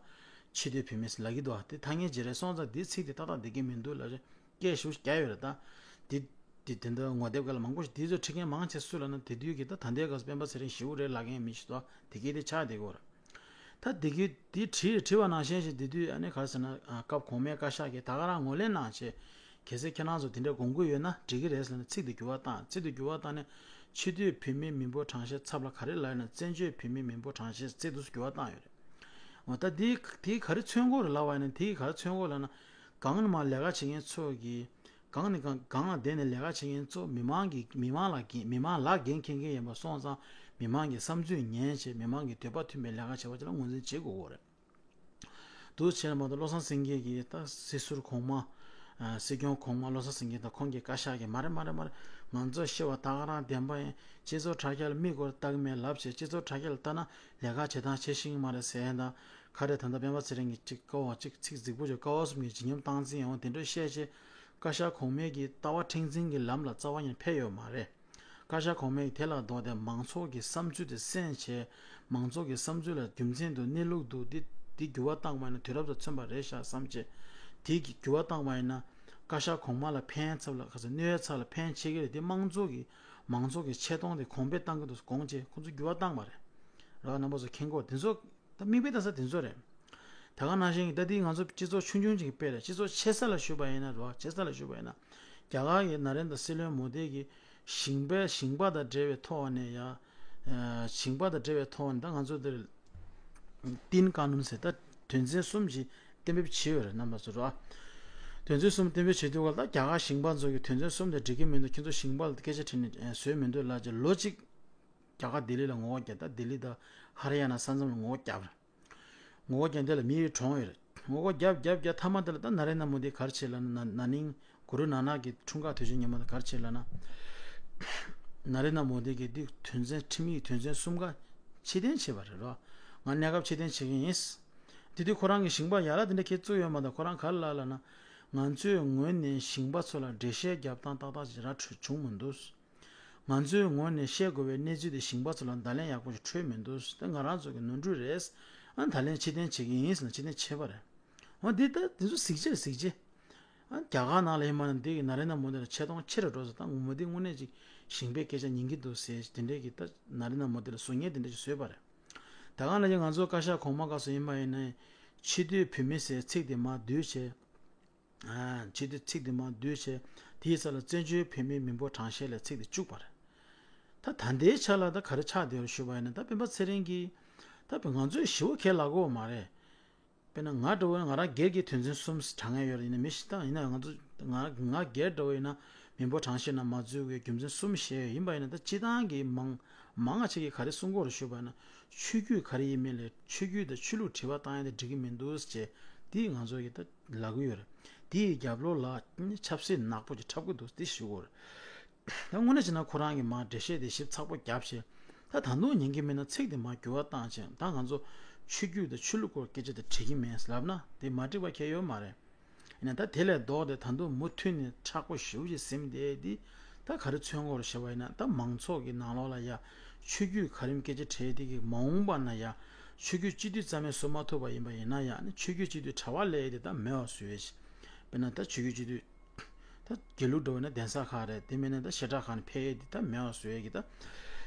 ཕྱི་སྡོད་བོད་མི་ཟེར་ལབ་ཀྱི་འདུག་བ། དེ་ཐ་སྙད་ཅིག་རེད། སོང་ཙང་འདི་ཚིག་འདི་ཏག་ཏག་བསྡད་ཀྱི་མི་འདུག་ལབ་རེད། སྐད་ཞུ་རྒྱག་ཡོད་རེད། ད་དེ་དེ་དེ་འདྲ་ངོ་དེབ་སྒང་ལ་མང་པོ་ཞིག་དེ་ཚོ་ཁྲིད་མཁན་མང་ཆེ་སུ་ལབ་ན། དེ་དུས་ཀྱི་ད་ད་ལྟའི་སྐབས་སུ་སྤེན་པ་ཚེ་རིང་ཞེ་པོ་རེད་ལབ་མཁན་མི་ཞིག་འདུག་བ། དེ་གས་དེ་ཆགས་བསྡད་ཀྱི་ཡོད་རེད། ད་དེ་གས་དེ་བྲིས་བྲིས་པ་ནང་བཞིན་ཞིག་དེ་དུས་ཨ་ནི་ག་རེ་ཟེར་ན། ཨ་སྐབས་གོང་མའི་བཀའ་ཤག་གིས་ད་ག་རང་ངོས་ལེན་གནང་བྱས། གལ་སྲིད་ཁྱེད་རང་ཚོ་དེ་འདྲའི་དགོངས་ཀྱི་ཡོད་ན་འགྲིག་གི་རེད་ཟེར་ནས་ཚིག་དེ་འགྱུར་བ་བཏང་། ཚིག་དེ་འགྱུར་བ་བཏང་ནས་ཕྱི་སྡོད་བོད་མིའི་མི་འབོར་གྲངས་བཤེར་ཚབ་ལ་ག་རེ་ལབ་ཡོད་ན། བཙན་བྱོལ་བོད་མིའི་མི་འབོར་གྲངས་བཤེར་ཚིག་དེ་འགྱུར་བ་བཏང་ཡོད་རེད། འོ་ད་དེ་དེ་ག་རེ་མཚོན་གྱི་ཡོད་རེད་ལབ་པ་ཡིན་ན། དེ་ག་རེ་མཚོན་གྱི་ཡོད་ལབ་ན། སྒང་ནས་མར་ལས་ཀ་བྱེད་མཁན་ཚོ་གིས། སྒང་ནས་སྒང་སྒང་ལ་བསྡད་ནས་ལས་ཀ་བྱེད་མཁན་ཚོ་མི་མང་གི་མི་མང་ལ་འགན་མི་མང་ལ་འགན་འཁྱེར་མཁན་ཡིན་པ་སོང་ཙང་། མི་མང་གི་བསམ་ཚུལ་ཉན་བྱས། མི་མང་གི་འདོད་པ་མཐུན་པའི་ལས་ཀ་བྱེད་པ་ཅིག་ལ་ངོས་འཛིན་བྱེད་དགོས་ཀྱི་ཡོད་རེད། འདུག་བྱས་ན་མ་གཏོགས་བློ་བཟང་སེང་གེ་གིས་ད་སྲིད་ཟུར་གོང་མ། ཨ་སྲིད་སྐྱོང་གོང་མ་བློ་བཟང་སེང་གེ་དང་ཁོང་གི་བཀའ་ཤག་གིས་མ་རེད་མ་རེད་མ་རེད། ང་ཚོ་ཤི་བ་ད་ག་རང་བདེན་པ་ཡིན། སྤྱི་ཚོགས་དྲ་རྒྱ་ལ་མིག་སྒོར་ལྟ་གི་མེད་ལབ་བྱས། སྤྱི་ཚོགས་དྲ་རྒྱ་ལ་ལྟ་ན་ལས་ཀ་བྱེད་སྟངས་བྱེད་ཤེས་ཀྱི་མ་རེད་ཟེར་ཡ་དང་། ག་རེ་ད་ལྟ་སྤེན་པ་ཚེ་རིང་གིས་ཅིག་ཀ་བ་ཅིག་ཚིག་རྫིག་པོ་ཅིག་ཀ་བ་གསུམ་གྱི་བརྗིད་ཉམས་སྟངས་འཛིན་ཡོང་དེ་འདྲ་བཤད་བྱས། བཀའ་ཤག་གོང་མའི་གི་ལྟ་བ་མཁྲེགས་འཛིན་གྱི་ལམ་ལ་རྩ་བ་ཉིད་ཕེབས་ཡོད་མ་རེད། བཀའ་ཤག་གོང་མས་དེ་ལ་ལྡོག་སྟེ་མང་ཚོགས་ཀྱི་བསམ་ཚུལ་དེ་གསན་བྱས། མང་ཚོགས་ཀྱི་བསམ་ཚུལ་ལ་རྒྱུ་མཚན་འདུག་གནས་ལུགས་འདུག་འདི་འདི་འགྱུར་བ་བཏང་བ་ཡིན་ན་དུས་རབས་དང་མཚུངས་པ་རེད་ཤག་བསམ་བྱས། དེ་གི་འགྱུར་བ་བཏང་བ་ཡིན་ན། བཀའ་ཤག་གོང་མ་ལ་ཕན་ཚབ་ལ་ག་ཚོད་གནོད་ཚབས་ལ་ཕན་ཆེ་གི་རེད། དེ་དམངས་གཙོ་གི་མང་ཚོགས་ཀྱི་ཆེ་མཐོང་དེ་གོང་འཕེལ་བཏང་གི་འདུག་དགོངས་བྱས་ཁོང་ཚོ་འགྱུར་བ་བཏང་བ་རེད། ར་རྣམ་པ་ཚོ་མཁྱེན་གོ། དེ་ཚོ་ད་མིག་དཔེ་ལྟ་ས་དེ་ཚོ་རེད། ད་ག་ནང་བཞིན་གྱི་ད་ལྟའི་ང་ཚོ་སྤྱི་ཚོགས་ཆུང་ཆུང་ཅིག་གི་དཔེ་རེད། སྤྱི་ཚོགས་ཆེ་ས་ལ་ཞུས་པ་ཡིན་ན་རོ། ཆེ་ས་ལ་ཞུས་པ་ཡིན་ན། རྒྱ་གར་གྱི་ན་རེན་དྲ་སྲིད་བློན་མོ་དྷི་གིས་ཞིང་པའི་ཞིང་པ་དང་འབྲེལ་བའི་ཐོག་ནས་ཡ། ཨ་ཞིང་པ་དང་འབྲེལ་བའི་ཐོག་ནས་ད་ང་ཚོ་འདིར་ཏིན་ཀ་ནུན་ཟེར་ད་དོན་ཚན་གསུམ་ཞིག་གཏན་འབེབས་བྱས་ཡོད་རེད། རྣམ་པ་ཚོ་རོ། དོན་ཚན་གསུམ་གཏན་འབེབས་བྱེད་དུས་སྐབས་ལ་ད་རྒྱ་གར་ཞིང་པ་ཚོ་གིས་དོན་ཚན་གསུམ་དེ་འགྲིག་གི་མི་འདུག་ཁྱེད་ཚོ་ཞིང་པ་ལ་སྐད་ཆ་དྲིས་ནས་ཨ་བཟོས་མི་འདུག་ལབ་བྱས་ལོ་གཅིག་རྒྱ་གར་ལྡི་ལི་ལ་ངོ་རྒོལ་བརྒྱབ། ད་ལྡི་ལི་དང་ཧ་རི་ཡ་ན་ས་མཚམས་ལ་ངོ་རྒོལ་བརྒྱབ་རེད། ངོ་རྒོལ་རྐྱེན་དེ་ལ་མི་ཡི་གྲོངས་ཡོད་རེད། ངོ་རྒོལ་རྒྱབ་རྒྱབ་རྒྱབ་མཐའ་མ་དེ་ལ་ད་ན་རེ་ན་མོ་དི་ག་རེ་བྱས་ལབ་ན། ན་ན་ནིང་གུ་རུ་ན་ནག་གི་འཁྲུངས་སྐར་དུས་ཆེན་ཉིན་མོ་དེ་ག་རེ་བྱས་ལབ་ན། ན་རེ་ན་མོ་དི་གིས་འདི་དོན་ཚན་ཁྲིམས་ཡིག་དོན་ཚན་གསུམ་ཀ་ཕྱིར་འཐེན་བྱས་པ་རེད་རོ། ང་གནས་སྐབས་ཕྱིར་འཐེན་བྱེད་ཀྱི་ཡིན། དེ་དུས་ཁོ་རང་གི་ཞིང་པ་ཡ་ལ་དེ་འདྲ་ཁྱེད་བཙུགས་ཡོད་མ་གཏོགས། ཁོ་རང་ག་རེ་ལབ་ལབ་ན། ང་ཚོའི་ངོས་ནས་ཞིང་པ་ཚོ་ལ་འགྲེལ་བཤད་རྒྱབ་སྟངས་ཏག་ཏག་ཅིག་ར་འཕྲོད་བྱུང་མི་འདུག་ང་ཚོའི་ངོས་ནས་བཤད་དགོས་པའི་གནས་ཚུལ་དེ་ཞིང་པ་ཚོ་ལ་བརྡ་ལན་ཡག་པོ་ཞིག་འཕྲོད་མི་འདུག་དེ་ང་རང་ཚོ་གི་ནོར་འཁྲུལ་རེད། ཨ་ནི་ད་ལན་ཕྱིར་འཐེན་བྱེད་ཀྱི་ཡིན་ཟེར་ནས་ཕྱིར་འཐེན་བྱས་པ་རེད། འོ་འདི་ལྟ་འདི་ཚོ་གཟིགས་བྱས་རེད་གཟིགས་བྱས། ཨ་རྒྱ་གར་ནང་ལ་ཡིན་པ་ན་འདི་གི་ན་རེ་ན་མོ་དི་ལ་ཆེ་མཐོང་ཆེ་རུ་འགྲོ་ཟེར། ད་ངོ་མ་འདི་དངོས་གནས་ཅིག་ཞིང་པའི་སྐད་ཆ་ཉན་གྱི་འདུག་ཟེར། དེ་འདྲའི་གི་ད་ན་རེ་ན་མོ་དི་ལ་གཟུགས་བརྙན་དེ་འདྲ་ཞིག་བཟོས་པ་རེད། ད་གང་ལ་ཡང་ང་ཚོ་བཀའ་ཤག་གོང་མ་སྐབས་སུ་ཡིན་པ་ཡིན་ན། ཕྱི་སྡོད་བོད་མི་ཟེར་ཚིག་དེ་མར་བསྡུས་བྱས། ཨ་ཕྱི་སྡོད་ཚིག་དེ་མར་བསྡུས་བྱས། དེའི་རྩ་ལ་བཙན་བྱོལ་བོད་མིའི་མི་འབོར་གྲངས་བཤེར་ལ་ཚིག་དེ་བཅུག་པ་རེད། ད་ད་ལྟའི་ཆ་ལ་ད་ག་རེ་ཆགས་བསྡད་ཡོད་ཞུས་པ་ཡིན་ན། ད་སྤེན་པ་ཚེ་རིང་གིས་ད་ང་ཚོས་ཞེ་པོ་ཁས་ལེན་གྱི་ཡོད་མ་རེད། དཔེར་ན་ང་འདྲ་བོ་ཡིན་ན་ང་རང་སྒེར་གྱི་དོན་ཚན་གསུམ་དྲང་ཡ་ཡོད་རེད། ཡིན་ན་མི་ཤི་སྟངས་ཡིན་ན་ང་ཚོ་ང་ང་སྒེར་འདྲ་བོ་ཡིན་ན་མི་འབོར་གྲངས་བཤེར་ནང་མ་འཛུལ་བའི་རྒྱུ་མཚན་གསུམ་བཤད་ཡོད། ཡིན་པ་ཡིན་ན་ད་སྤྱི་བཏང་གི་མང་མང་ང་ཅིག་གིས་ག་རེ་གསུང་གི་ཡོད་རེད་ཞུས་པ་ཡིན་ན། ཆོས་བརྒྱུད་ག་རེ་ཡིན་མིན་ལ་ཆོས་བརྒྱུད་དང་ཆོས་ལུགས་དྲི་བ་བཏང་ཡ་དེ་འགྲིག་གི་མི་འདུག་ཅེས་དེ་ང་ཚོ་གིས་ད་ལབ་ཀྱི་ཡོད་རེད། དེའི་རྒྱབ་ལོགས་ལ་ཆབ་སྲིད་ནག་པོ་ཅིག་འཁྲབ་ཀྱི་འདུག་དེ་ཞུ་དགོས་རེད། ད་དངོས་གནས་བྱས་ན་ཁོ་རང་གིས་མར་འགྲེལ་བཤད་དེ་ཞིབ་ཚགས་པོ་བརྒྱབ་བྱས། ད་ད་དུང་ཉན་གྱི་མེད་ན་ཚིག་དེ་མར་འགྱུར་བ་བཏང་བྱས། ད་ང་ཚོ་ཆོས་བརྒྱུད་དང་ཆོས་ལུགས་སྐོར་སྐད་ཆ་དེ་དྲི་གི་མེད་ལབ་ན་དེ་མ་འགྲིག་པ་གང་ཡང་ཡོད་མ་རེད། ཡིན་ན་ད་དེ་ལས་ལྡོག་སྟེ་ད་དུང་མུ་མཐུད་ནས་མཁྲེགས་པོ་ཞེ་པོ་ཅིག་ཟིན་བསྡད་དེ། ད་ག་རེ་མཚོན་དགོས་རེད་ཞེས་པ་ཡིན་ན། ད་མང་ཚོགས་ཀྱི་ནང་ལོགས་ལ་ཡ་ཆོས་བརྒྱུད་ག་རེམ་སྐད་ཆ་དྲིས་དེ་གི་མ་འོངས་པ་ན་ཡ་ཆོས་བརྒྱུད་སྤྱི་འཐུས་རྩ་མེད་བཟོ་མ་ཐུབ་པ་ཡིན་པ་ཡིན་ན་ཡང་ནི་ཆོས་བརྒྱུད་སྤྱི་འཐུས་གྲྭ་པ་ལས་དེ་ད་མེད་པ་བཟོ་ཡས་ཤིག་དཔེར་ན་ད་ཆོས་བརྒྱུད་སྤྱི་འཐུས་ད་དགེ་ལུགས་འགྲོ་བས་ན་གདན་ས་ཁག་རེད། དེ་མིན་ན་ད་བཤད་གྲྭ་ཁག་ནས་ཕེབས་ཡས་དེ་ད་མེད་པ་བཟོ་ཡས་ཀྱི་ད་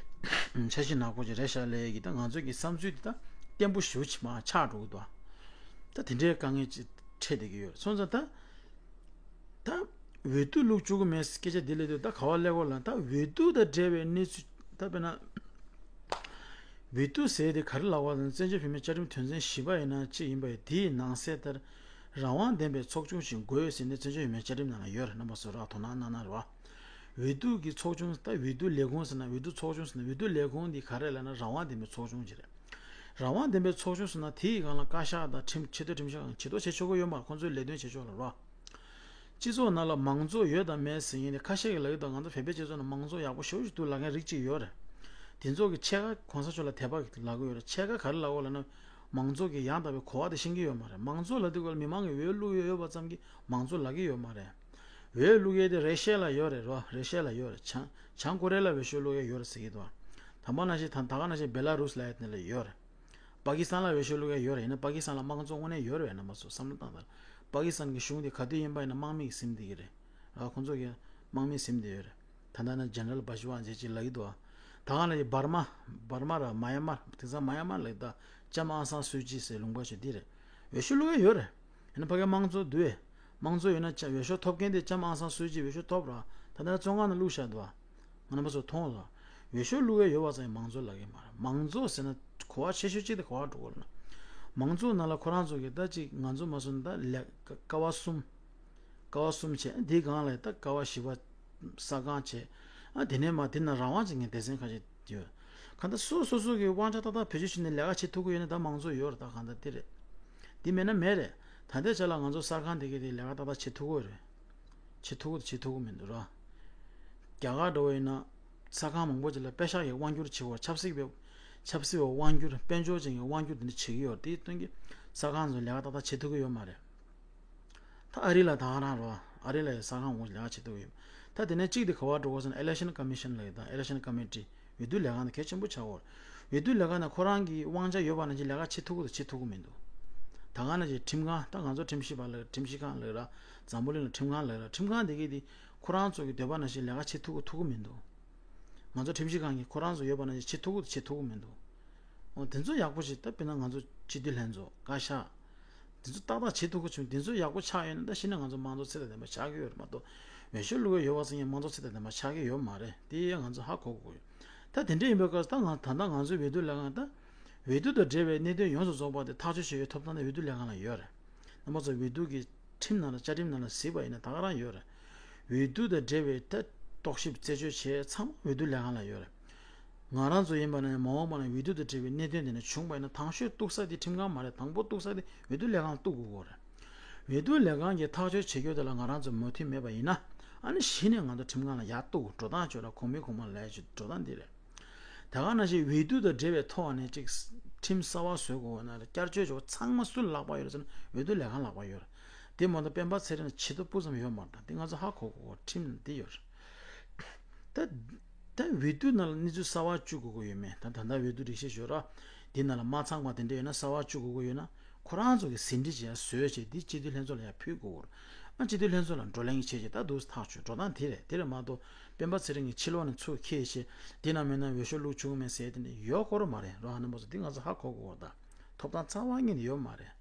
འཆར་གཞི་ནག་པོ་ཅིག་རེད་ཤག་ལས་ཡས་ཀྱི་ད་ང་ཚོ་གི་བསམ་ཚུལ་དེ་ད་བརྟན་པོ་ཞེ་པོ་ཅིག་མར་ཆག་འགྲོ་གི་འདུག་ད་དེ་འདྲའི་དཀའ་ངལ་ཅིག་འཕྲད་བསྡད་ཀྱི་ཡོད། སོང་ཙང་ད། ད་འོས་བསྡུ་བླུག་བཅུག་གི་མེད་སྐད་ཆ་འདི་ལས་དུས་ད་ག་བ་ཀླད་ཀོར་ལ་ད་འོས་བསྡུ་དང་འབྲེལ་བའི་གནས་ཚུལ་ད་དཔེར་ན། འོས་བསྡུ་ཟེར་དེ་ག་རེ་ལབ་པ་དང་བཙན་བྱོལ་བོད་མིའི་བཅའ་ཁྲིམས་དོན་ཚན་བཞི་པ་ཡིན་ན་གཅིག་ཡིན་པ་ཡིན། དེའི་ནང་གསལ་ལྟར་རང་དབང་ལྡན་པའི་ཚོགས་ཆུང་ཞིག་དགོས་ཟེར་ནས་བཙན་བྱོལ་བོད་མིའི་བཅའ་ཁྲིམས་ནང་ལ་ཡོད་རེད། རྣམ་པ་ཚོ་ར་དོ་སྣང་གནང་ན་ར། འོས་བསྡུ་གི་ཚོགས་ཆུང་ད་འོས་བསྡུ་ལས་ཁུངས་ཟེར་ན་འོས་བསྡུ་ཚོགས་ཆུང་ཟེར་ན་འོས་བསྡུ་ལས་ཁུངས་འདི་ག་རེ་ལབ་ན་རང་དབང་ལྡན་པའི་ཚོགས་ཆུང་ཅིག་རེད། རང་དབང་ལྡན་པའི་ཚོགས་ཆུང་ཟེར་ན་དེའི་སྒང་ལ་བཀའ་ཤག་དང་ཁྲིམས་ཆེས་མཐོའི་ཁྲིམས་ཞིབ་ཁང་ཆེ་མཐོ་བྱེད་ཆོག་གི་ཡོད་མ་རེད། ཁོང་ཚོའི་ལས་དོན་བྱེད་ཆོག་ལ་རོ། སྤྱི་ཚོགས་ནང་ལ་མང་གཙོ་ཡོད་དང་མེད་ཟེར་མཁན་དེ་ཁ་ཤས་ཀྱིས་ལབ་ཀྱི་འདུག་ང་ཚོ་བོད་པའི་སྤྱི་ཚོགས་ནང་མང་གཙོ་ཡག་པོ་ཞེ་པོ་ཞིག་འདུག་ལབ་མཁན་རིགས་གཅིག་ཡོད་རེད། དེ་ཚོ་གི་ཕྱེད་ཀ་གོང་ས་མཆོག་ལ་དད་པ་ལབ་ཀྱི་ཡོད་རེད། ཕྱེད་ཀ་ག་རེ་ལབ་ཀྱི་ཡོད་ལབ་ན་མང་གཙོ་གི་ཡང་དག་པའི་གོ་བ་དེ་ཤེས་ཀྱི་ཡོད་མ་རེད། མང་གཙོ་ལབ་དུས་སྐབས་ལ་མི་མང་གིས་འོས་བླུག་ཡོད་ཡོད་པ་ཙམ་གྱིས་མང་གཙོ་ལབ་ཀྱི་ཡོད་མ་རེད། འོས་བླུག་ཡས་དེ་རེ་ཤ་ལ་ཡོད་རེད་རོ། རེ་ཤ་ལ་ཡོད་རེད། བྱང་བྱང་ཀོ་རི་ཡ་ལ་འོས་ཤོག་བླུག་ཡས་ཡོད་རེད་ཟེར་གྱི་འདུག་ད་མ་ནང་བཞིན་ད་ད་ག་ནང་བཞིན་བེ་ལ་རུས་ལབ་ཡས་དེ་ལ་ཡོད་རེད། པ་ཀི་སི་ཐན་ལ་འོས་ཤོག་བླུག་ཡས་ཡོད་རེད། ཡིན་ན་པ་ཀི་སི་ཐན་ལ་དམངས་གཙོ་དངོས་གནས་ཡོད་རེད་པས། རྣམ་པ་ཚོ་བསམ་བློ་བཏང་དང་། པ་ཀི་སི་ཐན་གྱི་གཞུང་དེ་ག་དུས་ཡིན་པ་ཡིན་ན་དམག་མི་གིས་ཟིན་བསྡད་ཀྱི་རེད། ཨ་ཁོང་ཚོ་གིས་དམག་མི་ཟིན་བསྡད་ཡོད་རེད། ད་ལྟ་ན་ཇེ་ནེ་རལ་བྷ་ཇུ་ཝ་ཟེར་ཅིག་ལབ་ཀྱི་འདུག་ད་ག་ནང་བཞིན་འབར་མ། འབར་མ་ར་མ་ཡ་མར། དེང་སང་མ་ཡ་མར་ལབ་ཀྱི་འདུག་ལྕམ་ཨང་སང་སུའུ་ཅི་ཟེར་ལུང་པ་ཞིག་འདི་རེད། འོས་ཤོག་བླུག་ཡས་ཡོད་རེད། ཡིན་ན་ཕ་གིར་དམངས་གཙོ་འདུག་པས། དམངས་གཙོ་ཡོད་ན་ལྕམ་འོས་ཤོག་ཐོབ་མཁན་དེ་ལྕམ་ཨང་སང་སུའུ་ཅི་འོས་ཤོག་ཐོབ་ར། ད་ལྟ་བཙོན་ཁང་ནང་བླུགས་བཞག་འདུག་ང་རྣམ་པ་ཚོ་མཐོང་ལ། འོས་ཤོག་བླུག་ཡས་ཡོད་པ་ཙམ་ཡང་མང་གཙོ་ལབ་ཀྱི་མ་རེད། མང་གཙོ་ཟེར་ན་གོ་བ་ཆེ་ཤོས་གཅིག་དེ་ག་པར་འགྲོ་གི་རེད་ན། མང་གཙོ་ནང་ལ་ཁོ་རང་ཚོ་གིས་ད་ཅིག་ང་ཚོ་མ་སོང་ད་ལས་ཀ་ཀ་བ་གསུམ། ཀ་བ་གསུམ་བྱས། འདིའི་སྒང་ལ་ད་ཀ་བ་བཞི་པ་གསར་ཁང་བྱས། ཨ་དེ་ནས་མར་དེ་ན་རང་དབང་ཅན་གྱི་སྡེ་ཚན་ཁ་ཤས་ཡོད། གང་ལྟར་སོ་སོ་སོ་གི་དབང་ཆ་ཏག་ཏག་བེད་སྤྱོད་བྱས་ནས་ལས་ཀ་བྱེད་ཐུབ་ཀྱི་ཡོད་ན་ད་མང་གཙོ་ཡོད་རེད། ད་གང་ལྟར་དེ་རེད། དེ་མེད་ན་མེད་རེད། ད་ལྟའི་ཆ་ལ་ང་ཚོ་གསར་ཁང་དེ་གའི་དེ་ལས་ཀ་ཏག་ཏག་བྱེད་ཐུབ་ཀྱི་རེད། བྱེད་ཐུབ་ཀྱི་བྱེད་ཐུབ་ཀྱི་མི་འདུག་ར། རྒྱ་གར་འདྲ་བོ་ཡིན་ན་གསར་ཁང་མང་པོ་ཅིག་ལ་པེ་ཤག་གི་དབང་སྒྱུར་བྱེད་དགོས། ཆབ་སྲིད་པའི་ཆབ་སྲིད་པའི་དབང་སྒྱུར། དཔལ་འབྱོར་ཅན་གྱི་དབང་སྒྱུར་དེ་འདྲ་བྱེད་ཀྱི་ཡོད་རེད། དེའི་དོན་གྱིས་གསར་ཁང་ཚོས་ལས་ཀ་ཏག་ཏག་བྱེད་ཐུབ་ཀྱི་ཡོད་མ་རེད། ད་ཨ་རི་ལ་ད་ག་རང་རོ། ཨ་རི་ལ་ཡང་གསར་ཁང་འོང་ལས་ཀ་བྱེད་ཐུབ་ཀྱི་ཡོད། ད་དེ་ནས་གཅིག་དེ་ག་པར་འགྲོ་དགོས་ཟེར་ན་election commission་ལབ་ཡོད། ད་election committee། འོས་བསྡུ་ལས་ཁང་དེ་གལ་ཆེན་པོ་ཆགས་ཡོད་རེད། འོས་བསྡུ་ལས་ཁང་ནང་ཁོ་རང་གི་དབང་ཆ་ཡོད་པ་ནང་བཞིན་ལས་ཀ་བྱེད་ཐུབ་ཀྱི་དང་བྱེད་ཐུབ་ཀྱི་མི་འདུག་ད་ག་ནང་བཞིན་ཁྲིམས་ཁང་། ད་ང་ཚོ་ཁྲིམས་ཞིབ་པ་ལབ། ཁྲིམས་ཞིབ་ཁང་ལབ་ར། འཛམ་བུ་གླིང་ལ་ཁྲིམས་ཁང་ལབ་ར། ཁྲིམས་ཁང་དེ་གའི་དེ་ཁོ་རང་ཚོ་གི་འདོད་པ་ནང་བཞིན་ལས་ཀ་བྱེད་ཐུབ་ཀྱི་ཐུབ་ཀྱི་མི་འདུག་ང་ཚོ་ཁྲིམས་ཞིབ་ཁང་གིས་ཁོ་རང་ཚོ་ཡོད་པ་ནང་བཞིན་བྱེད་ཐུབ་ཀྱི་དང་བྱེད་ཐུབ་ཀྱི་མི་འདུག་འོ་དེ་ཚོ་ཡག་པོ་ཞིག་ད་དཔེར་ན་ང་ཚོ་སྤྱི་འཐུས་ལྷན་ཚོགས། བཀའ་ཤག་དེ་ཚོ་ཏག་ཏག་བྱེད་ཐུབ་ཀྱི་བྱུང་། དེ་ཚོ་ཡག་པོ་ཆགས་ཡོད་ན་ད་གཞི་ནས་ང་ཚོ་དམངས་གཙོ་ཚད་དང་ལྡན་པ་ཆགས་ཀྱི་ཡོད་རེད་མ་གཏོགས། འོས་ཤོག་བླུག་ཡས་ཡོད་པ་ཙམ་གྱིས་དམངས་གཙོ་ཚད་དང་ལྡན་པ་ཆགས་ཀྱི་ཡོད་མ་རེད། དེ་ཡང་ང་ཚོ་ཧ་གོ་དགོས་ཡོད། ད་དེ་འདྲ་ཡིན་པའི་སྐབས་སུ་ད་ང་ད་ལྟ་ང་ཚོའི་འོས་བསྡུ་ལས་ཁང་ད། འོས་བསྡུ་དང་འབྲེལ་བའི་གནད་དོན་ཡོངས་སུ་རྫོགས་པ་དེ་ཐག་གཅོད་བྱེད་ཡུལ་ཐོབ་ཐང་དེ་འོས་བསྡུ་ལས་ཁང་ལ་ཡོད་རེད། རྣམ་པ་ཚོ་འོས་བསྡུ་གི་ཁྲིམས་ནང་ལ་བཅའ་ཁྲིམས་ནང་ལ་གཟིགས་པ་ཡིན་ན་ད་ག་རང་ཡོད་རེད། འོས་བསྡུ་དང་འབྲེལ་བའི་ད་རྟོག་ཞིབ་རྩད་གཅོད་བྱེད་ཚང་མ་འོས་བསྡུ་ལས་ཁང་ལ་ཡོད་རེད། ང་རང་ཚོ་ཡིན་པ་ན་མ་འོངས་པ་ན་འོས་བསྡུ་དང་འབྲེལ་བའི་གནད་དོན་དེ་འདྲ་བྱུང་བ་ཡིན་ན་དང་ཤོས་གཏུག་ས་དེ་ཁྲིམས་ཁང་མ་རེད། དང་པོ་གཏུག་ས་དེ་འོས་བསྡུ་ལས་ཁང་ལ་གཏུག་དགོས་ཀྱི་རེད། འོས་བསྡུ་ལས་ཁང་གིས་ཐག་གཅོད་བྱེད་རྒྱུ་དེ་ལ་ང་རང་ཚོ་མོས་མཐུན་མེད་པ་ཡིན་ན། ཨ་ནི་གཞི་ནས་ང་ཚོ་ཁྲིམས་ཁང་ལ་ཡར་གཏུག་འགྲོ་སྟངས་བྱོས་ལ་གོང་མའི་གོང་མ་ལ་ཡར་བྱོས་འགྲོ་སྟངས་འདི་རེད། ད་ག་ནང་བཞིན་འོས་བསྡུ་དང་འབྲེལ་བའི་ཐོག་ནས་ཅིག་ཁྲིམས་གསར་པ་བཟོ་དགོས་ན་རེད། བསྐྱར་བཅོས་བྱེད་དགོས་ཚང་མ་སུ་ལ་ལག་པ་ཡོད་རེད་ཟེར་ན་འོས་བསྡུ་ལས་ཁང་ལག་པ་ཡོད་རེད། དེ་མ་གཏོགས་སྤེན་པ་ཚེ་རིང་ལ་ཆེ་མཐོ་སྤུ་ཙམ་ཡོད་མ་རེད། ད་དེ་ང་ཚོ་ཧ་གོ་དགོས། ཁྲིམས་ནང་འདི་ཡོད་རེད། ད་ད་འོས་བསྡུ་ནང་ལ་གནས་ཚུལ་གསར་པ་བཅུག་དགོས་ཀྱི་ཡོད་མེད། ད་ད་ལྟ་འོས་བསྡུ་སྒྲིག་གཞི་ཞོར་ར་འདི་ནང་ལ་མ་ཚང་བ་དེ་འདྲ་ཡོད་ན་གསར་པ་བཅུག་དགོས་ཀྱི་ཡོད་ན། ཁོ་རང་ཚོ་གིས་ཟིན་བྲིས་བྱས་བཟོས་བྱས་འདི་སྤྱི་འཐུས་ལྷན་ཚོགས་ལ་ཡར་ཕུལ་དགོས་རེད། ཨ་སྤྱི་འཐུས་ལྷན་ཚོགས་ལ་བགྲོ་གླེང་བྱས་བྱས་ད་འདུག་སེ་ཐག་ཆོད་འགྲོ་སྟངས་དེ་རེད། དེ་རེད་མ་གཏོགས་སྤེན་པ་ཚེ་རིང་གིས་ཕྱི་ལོགས་ནས་ཚུར་འཁྱེར་བྱས་འདི་ན་མིན་ན་འོས་ཤོག་བླུག་བཅུག་མེད་ཟེར་དེ་འདྲ་ཡོད་སྐོར་མ་རེད་རོ། ཧ་ནམ་པ་ཚོ་འདི་ང་ཚོ་ཧ་གོ་དགོས་རེད། ད་ཐོབ་ཐང་རྩ་བ་ཉིད་ནས་ཡོད་མ་རེད།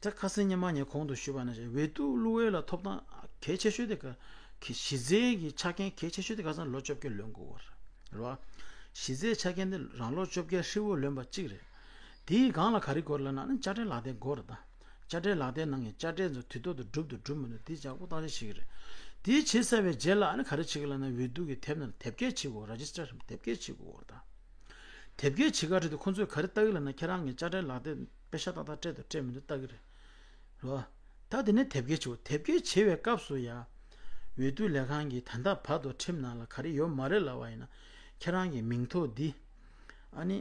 ད་ཁ་སང་སྔོན་མ་ངས་གོང་དུ་ཞུས་པ་ནང་བཞིན་འོས་བསྡུ་བླུག་ཡས་ལ་ཐོབ་ཐང་གལ་ཆེ་ཤོས་དེ་ག་གི་གཞི་རྩའི་གི་ཆ་རྐྱེན་གལ་ཆེ་ཤོས་དེ་ཁ་སང་ལོ་བཅོ་བརྒྱད་ལོན་དགོས་པ་རེད་བ། གཞི་རྩའི་ཆ་རྐྱེན་དེ་རང་ལོ་བཅོ་བརྒྱད་ཧྲིལ་བོ་ལོན་པ་གཅིག་རེད། དེའི་སྒང་ལ་ག་རེ་དགོས་རེད་ལབ་ན་ཨ་ནི་དཔྱ་ཁྲལ་ལག་དེབ་དགོས་རེད་ད། དཔྱ་ཁྲལ་ལག་དེབ་ནང་གི་དཔྱ་ཁྲལ་ཚོ་དུས་ཐོག་ཏུ་སྒྲུབ་འདུག་སྒྲུབ་མི་འདུག་དེ་ཡག་པོ་བརྟག་དཔྱད་བྱེད་ཀྱི་རེད། དེ་བྱེད་ཚར་བའི་རྗེས་ལ་ཨ་ནི་ག་རེ་བྱེད་ཀྱི་ལབ་ན་འོས་བསྡུ་གི་དེབ་ནང་ལ་དེབ་སྐྱེལ་བྱེད་དགོས། རེ་ཇི་སི་ཊར་དེབ་སྐྱེལ་བྱེད་དགོས་རེད་ད། དེབ་སྐྱེལ་བྱེད་ག་རེད་དུས་ཁོང་ཚོས་ག་རེ་ལྟ་གི་ལབ་ན་ཁྱེད་རང་གི་དཔྱ་ཁྲལ་ལག་དེབ་པེ་ཤག་ཏག་ཏག་སྤྲད་དང་སྤྲད་མི་འདུག་ལྟ་གི་རེད། རེད་བ། ད་དེ་ནས་དེབ་སྐྱེལ་བྱེད་དགོས། དེབ་སྐྱེལ་བྱེད་པའི་སྐབས་སུ་ཡང་། འོས་བསྡུ་ལས་ཁང་གིས་ད་ལྟ་བར་དུ་ཁྲིམས་ནང་ལ་ག་རེ་ཡོད་མ་རེད་ལབ་པ་ཡིན་ན། ཁྱེད་རང་གི་མིང་ཐོ་འདི། ཨ་ནི།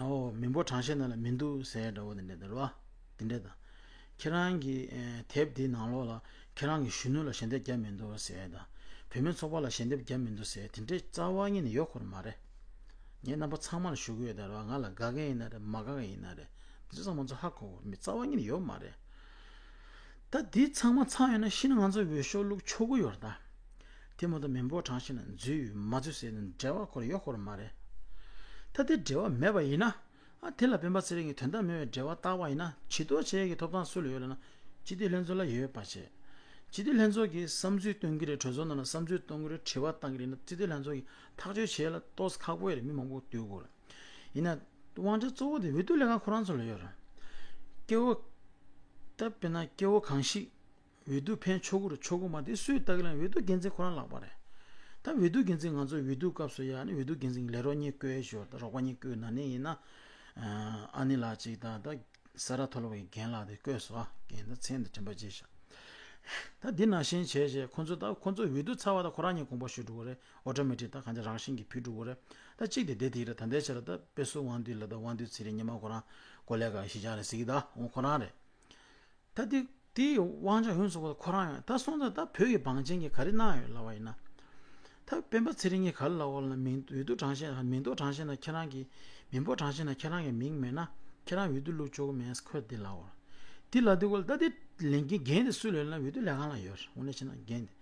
ཨོ་མིང་པོ་གྲངས་བཤེར་ནང་ལ་མི་འདུག་ཟེར་འདྲ་བོ་དེ་འདྲ་དེ་རེད་བ། དེ་འདྲ་དང་། ཁྱེད་རང་གི་ཨེ་དེབ་འདི་ནང་ལོགས་ལ་ཁྱེད་རང་གི་གཞོན་ནུ་ལ་ཞལ་འདེབས་བརྒྱབ་མི་འདུག་ཟེར་དང་། བོད་མི་ཚོགས་པ་ལ་ཞལ་འདེབས་བརྒྱབ་མི་འདུག་ཟེར་དེ་འདྲའི་རྩ་བ་ཉིད་ནས་ཡོད་ཁོ་རང་མ་རེད། ངས་རྣམ་པ་ཚང་མ་ལ་ཞུ་གི་ཡོད་ད་རེད་བ། ང་ལ་དགའ་མཁན་ཡིན་ན་རེད། མ་དགའ་མཁན་ཡིན་ན་རེད། འདི་ཚོ་ཚང་མ་ཚོ་ཧ་གོ་གི་རེད། མི་རྩ་བ་ཉིད་ནས་ཡོད་མ་རེད། ད་འདི་ཚང་མ་ཚང་ཡོད་ན་ཤི་ན་ང་ཚོ་འོས་ཤོག་བླུག་ཆོག་གི་ཡོད་རེད་ད། དེ་མ་གཏོགས་མི་འབོར་གྲངས་ཤིག་ན་འཛུལ་མ་འཛུལ་ཟེར་ནས་འབྲེལ་བ་ཁོ་རང་ཡོད་ཁོ་རང་མ་རེད། ད་དེ་འབྲེལ་བ་མེད་པ་ཡིན་ན། ཨ་དེ་ལ་སྤེན་པ་ཚེ་རིང་གིས་དོན་དག་མེད་པའི་འབྲེལ་བ་བཏགས་པ་ཡིན་ན་ཇུས་གཏོགས་བྱེད་ཡས་ཀྱི་ཐོབ་ཐང་སུ་ལ་ཡོད་ལབ་ན། སྤྱི་འཐུས་ལྷན་ཚོགས་ལ་ཡོད་པ་བྱས། སྤྱི་འཐུས་ལྷན་ཚོགས་ཀྱིས་བསམ་ཚུལ་སྟོན་གྱི་རེད། གྲོས་ཚོགས་ནང་ལ་བསམ་ཚུལ་གཏོང་གི་རེད། དྲི་བ་བཏང་གི་རེད་ན་སྤྱི་འཐུས་ལྷན་ཚོགས་ཀྱིས་ཐག་གཅོད་བྱེད་ཡས་ལ་ཏོག་ཙམ་ཁག་པོ་ཡོད་རེད། མི་མང་པོ་འདུས་དགོས་རེད། ཡིན་ན། དབང་ཆ་གཙོ་བོ་དེ་འོས་བསྡུ་ལས་ཁང་ཁོ་རང་ཚོ་ལ་ཡོད་རེད། སྐྱེ་བོ། ད་དཔེར་ན་སྐྱེ་བོ་གང་ཞིག་འོས་བསྡུ་ཕན་ཆོག་གི་རེད་ཆོག་གི་མ་རེད་དེ་སུས་ལྟ་གི་ལབ་ན་འོས་བསྡུ་འགན་འཛིན་ཁོ་རང་ལག་པ་རེད། ད་འོས་བསྡུ་འགན་འཛིན་ང་ཚོ་འོས་བསྡུ་སྐབས་སུ་ཡ་ནི་འོས་བསྡུ་འགན་འཛིན་ལས་རོགས་གཉིས་བསྐོས་ཞོར་ད་རོགས་པ་གཉིས་བསྐོས་ན་ནི་ཡིན་ན། ཨ་ནི་ལགས་གཅིག་དང་ད་ས་རཱ་མཐོ་སློབ་ཀྱི་རྒན་ལགས་དེ་བསྐོས་སོང་། ཨ་རྒན་ད་མཚན་དེ་དྲན་པ་བརྗེད་ཤག་ད་འདི་ནང་བཞིན་བྱས་བྱས་ཁོ་ཚོ་ད་ཁོ་ཚོ་འོས་བསྡུ་ཚར་བ་ད་ཁོ་རང་གཉིས་དགོངས་པ་ཞུ་འགྲོ་གི་རེད། ཨོ་ཊོ་མེ་ཊིག་ད་གང་ཅི་རང་བཞིན་གྱིས་ཕུད་འགྲོ་གི་རེད། ད་གཅིག་དེ་བསྡད་དེ་རེད། ད་ལྟའི་ཆར་ད་དཔེ་སྲུང་དབང་འདུས་ལ་ད་དབང་འདུས་ཚེ་རིང་སྔོན་མ་ཁོ་རང་གོ་ལས་ཀ་གཞིས་ཆགས་རེད་ཟེར་གི་ད་འོ་ཁོ་རང་རེད། ད་དེ་དེའི་དབང་ཆ་ཡོངས་སུ་ཁོ་ཁོ་རང་ཡོད། ད་སོང་ཙང་ད་བོད་ཀྱི་བང་ཆེན་གྱིས་ག་རེ་གནང་ཡོད་ལབ་པ་ཡིན་ན། ད་སྤེན་པ་ཚེ་རིང་གིས་ག་རེ་ལབ་པ་ལབ་ན་མིང་འོས་བསྡུ་གྲངས་བཤེར་མིང་འདོགས་གྲངས་བཤེར་ནང་ཁྱེད་རང་གི་མི་འབོར་གྲངས་བཤེར་ནང་ཁྱེད་རང་གི་མིང་མེད་ན་ཁྱེད་རང་འོས་བསྡུ་བླུག་ཆོག་གི་མེད་ཁོས་འདི་ལབ་པ། འདི་ལབ་དུས་སྐབས་ལ་ད་དེ་ལས་འགན་འགན་དེ་སུ་ལ་ཡོད་ལབ་ན་འོས་བསྡུ་ལས་ཁང་ལ་ཡོད། དངོས་གནས་བྱས་ན་འགན་དེ་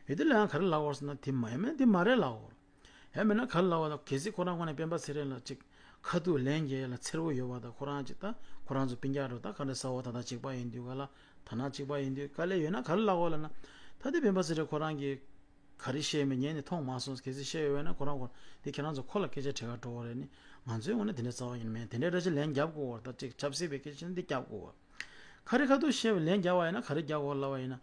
འོས་བསྡུ་ལས་ཁང་ག་རེ་ལབ་པ་ཟེར་ན་དེ་མ་ཡིན་མིན་དེ་མ་རེད་ལབ་པ། ཡང་མིན་ན་ག་རེ་ལབ་པ་དང་གལ་སྲིད་ཁོ་རང་ངོས་ནས་སྤེན་པ་ཚེ་རིང་ལ་ཅིག་ཁ་ཐུག་ལན་རྒྱག་ཡ་ལ་འཚེར་པོ་ཡོད་པ་དང་ཁོ་རང་ཅིག་ད་ཁོ་རང་ཚོ་སྤུན་ཀྱག་འགྲོ་ད་ག་འདྲ་ས་འོག་ད་ད་གཅིག་པ་ཡིན་དུས་ག་ལ་ད་ན་གཅིག་པ་ཡིན་དུས་དཀའ་ལས་ཡོད་ན་ག་རེ་ལབ་པ་ལབ་ན། ད་དེ་སྤེན་པ་ཚེ་རིང་ཁོ་རང་གིས་ག་རེ་བཤད་མེད་ཉན་ནས་མཐོང་མ་སོང་། གལ་སྲིད་བཤད་ཡོད་པ་ན་ཁོ་རང་ཁོ་དེ་ཁྱེད་རང་ཚོ་ཁོ་ལ་སྐད་ཆ་དྲི་ག་འགྲོ་བ་རེད་ནི། ང་ཚོའི་ངོས་ནས་དེ་འདྲ་རྩ་བ་ཉིད་ནས་མེད། དེ་འདྲའི་འདྲ་ཅིག་ལན་རྒྱབ་དགོས་པ་ད་ཅིག་ཆབ་སྲིད་པའི་སྐད་ཆ་འདི་རྒྱབ་དགོས་པ། ག་རེ་ཁ་ཐུག་བཤད་པའི་ལན་རྒྱག་པ་ཡིན་ན་ག་རེ་རྒྱག་དགོས་ལབ་པ་ཡིན་ན།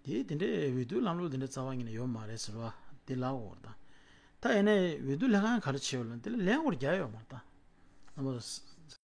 དེ་དེ་འདྲའི་འོས་བསྡུ་ལམ་ལུགས་དེ་འདྲའི་རྩ་བ་ཉིད་ནས་ཡོད་མ་རེད་ཟེར་བ་དེ་ལབ་དགོས་པ་དང་། ད་ཡིན་ནའི་འོས་བསྡུ་ལས་ཁང་ག་རེ་བྱས་ཡོད་ལབ་ན་དེ་ལ་ལན་སྐོར་རྒྱག་ཡོད་མ་རེད་ད། རྣམ་པ་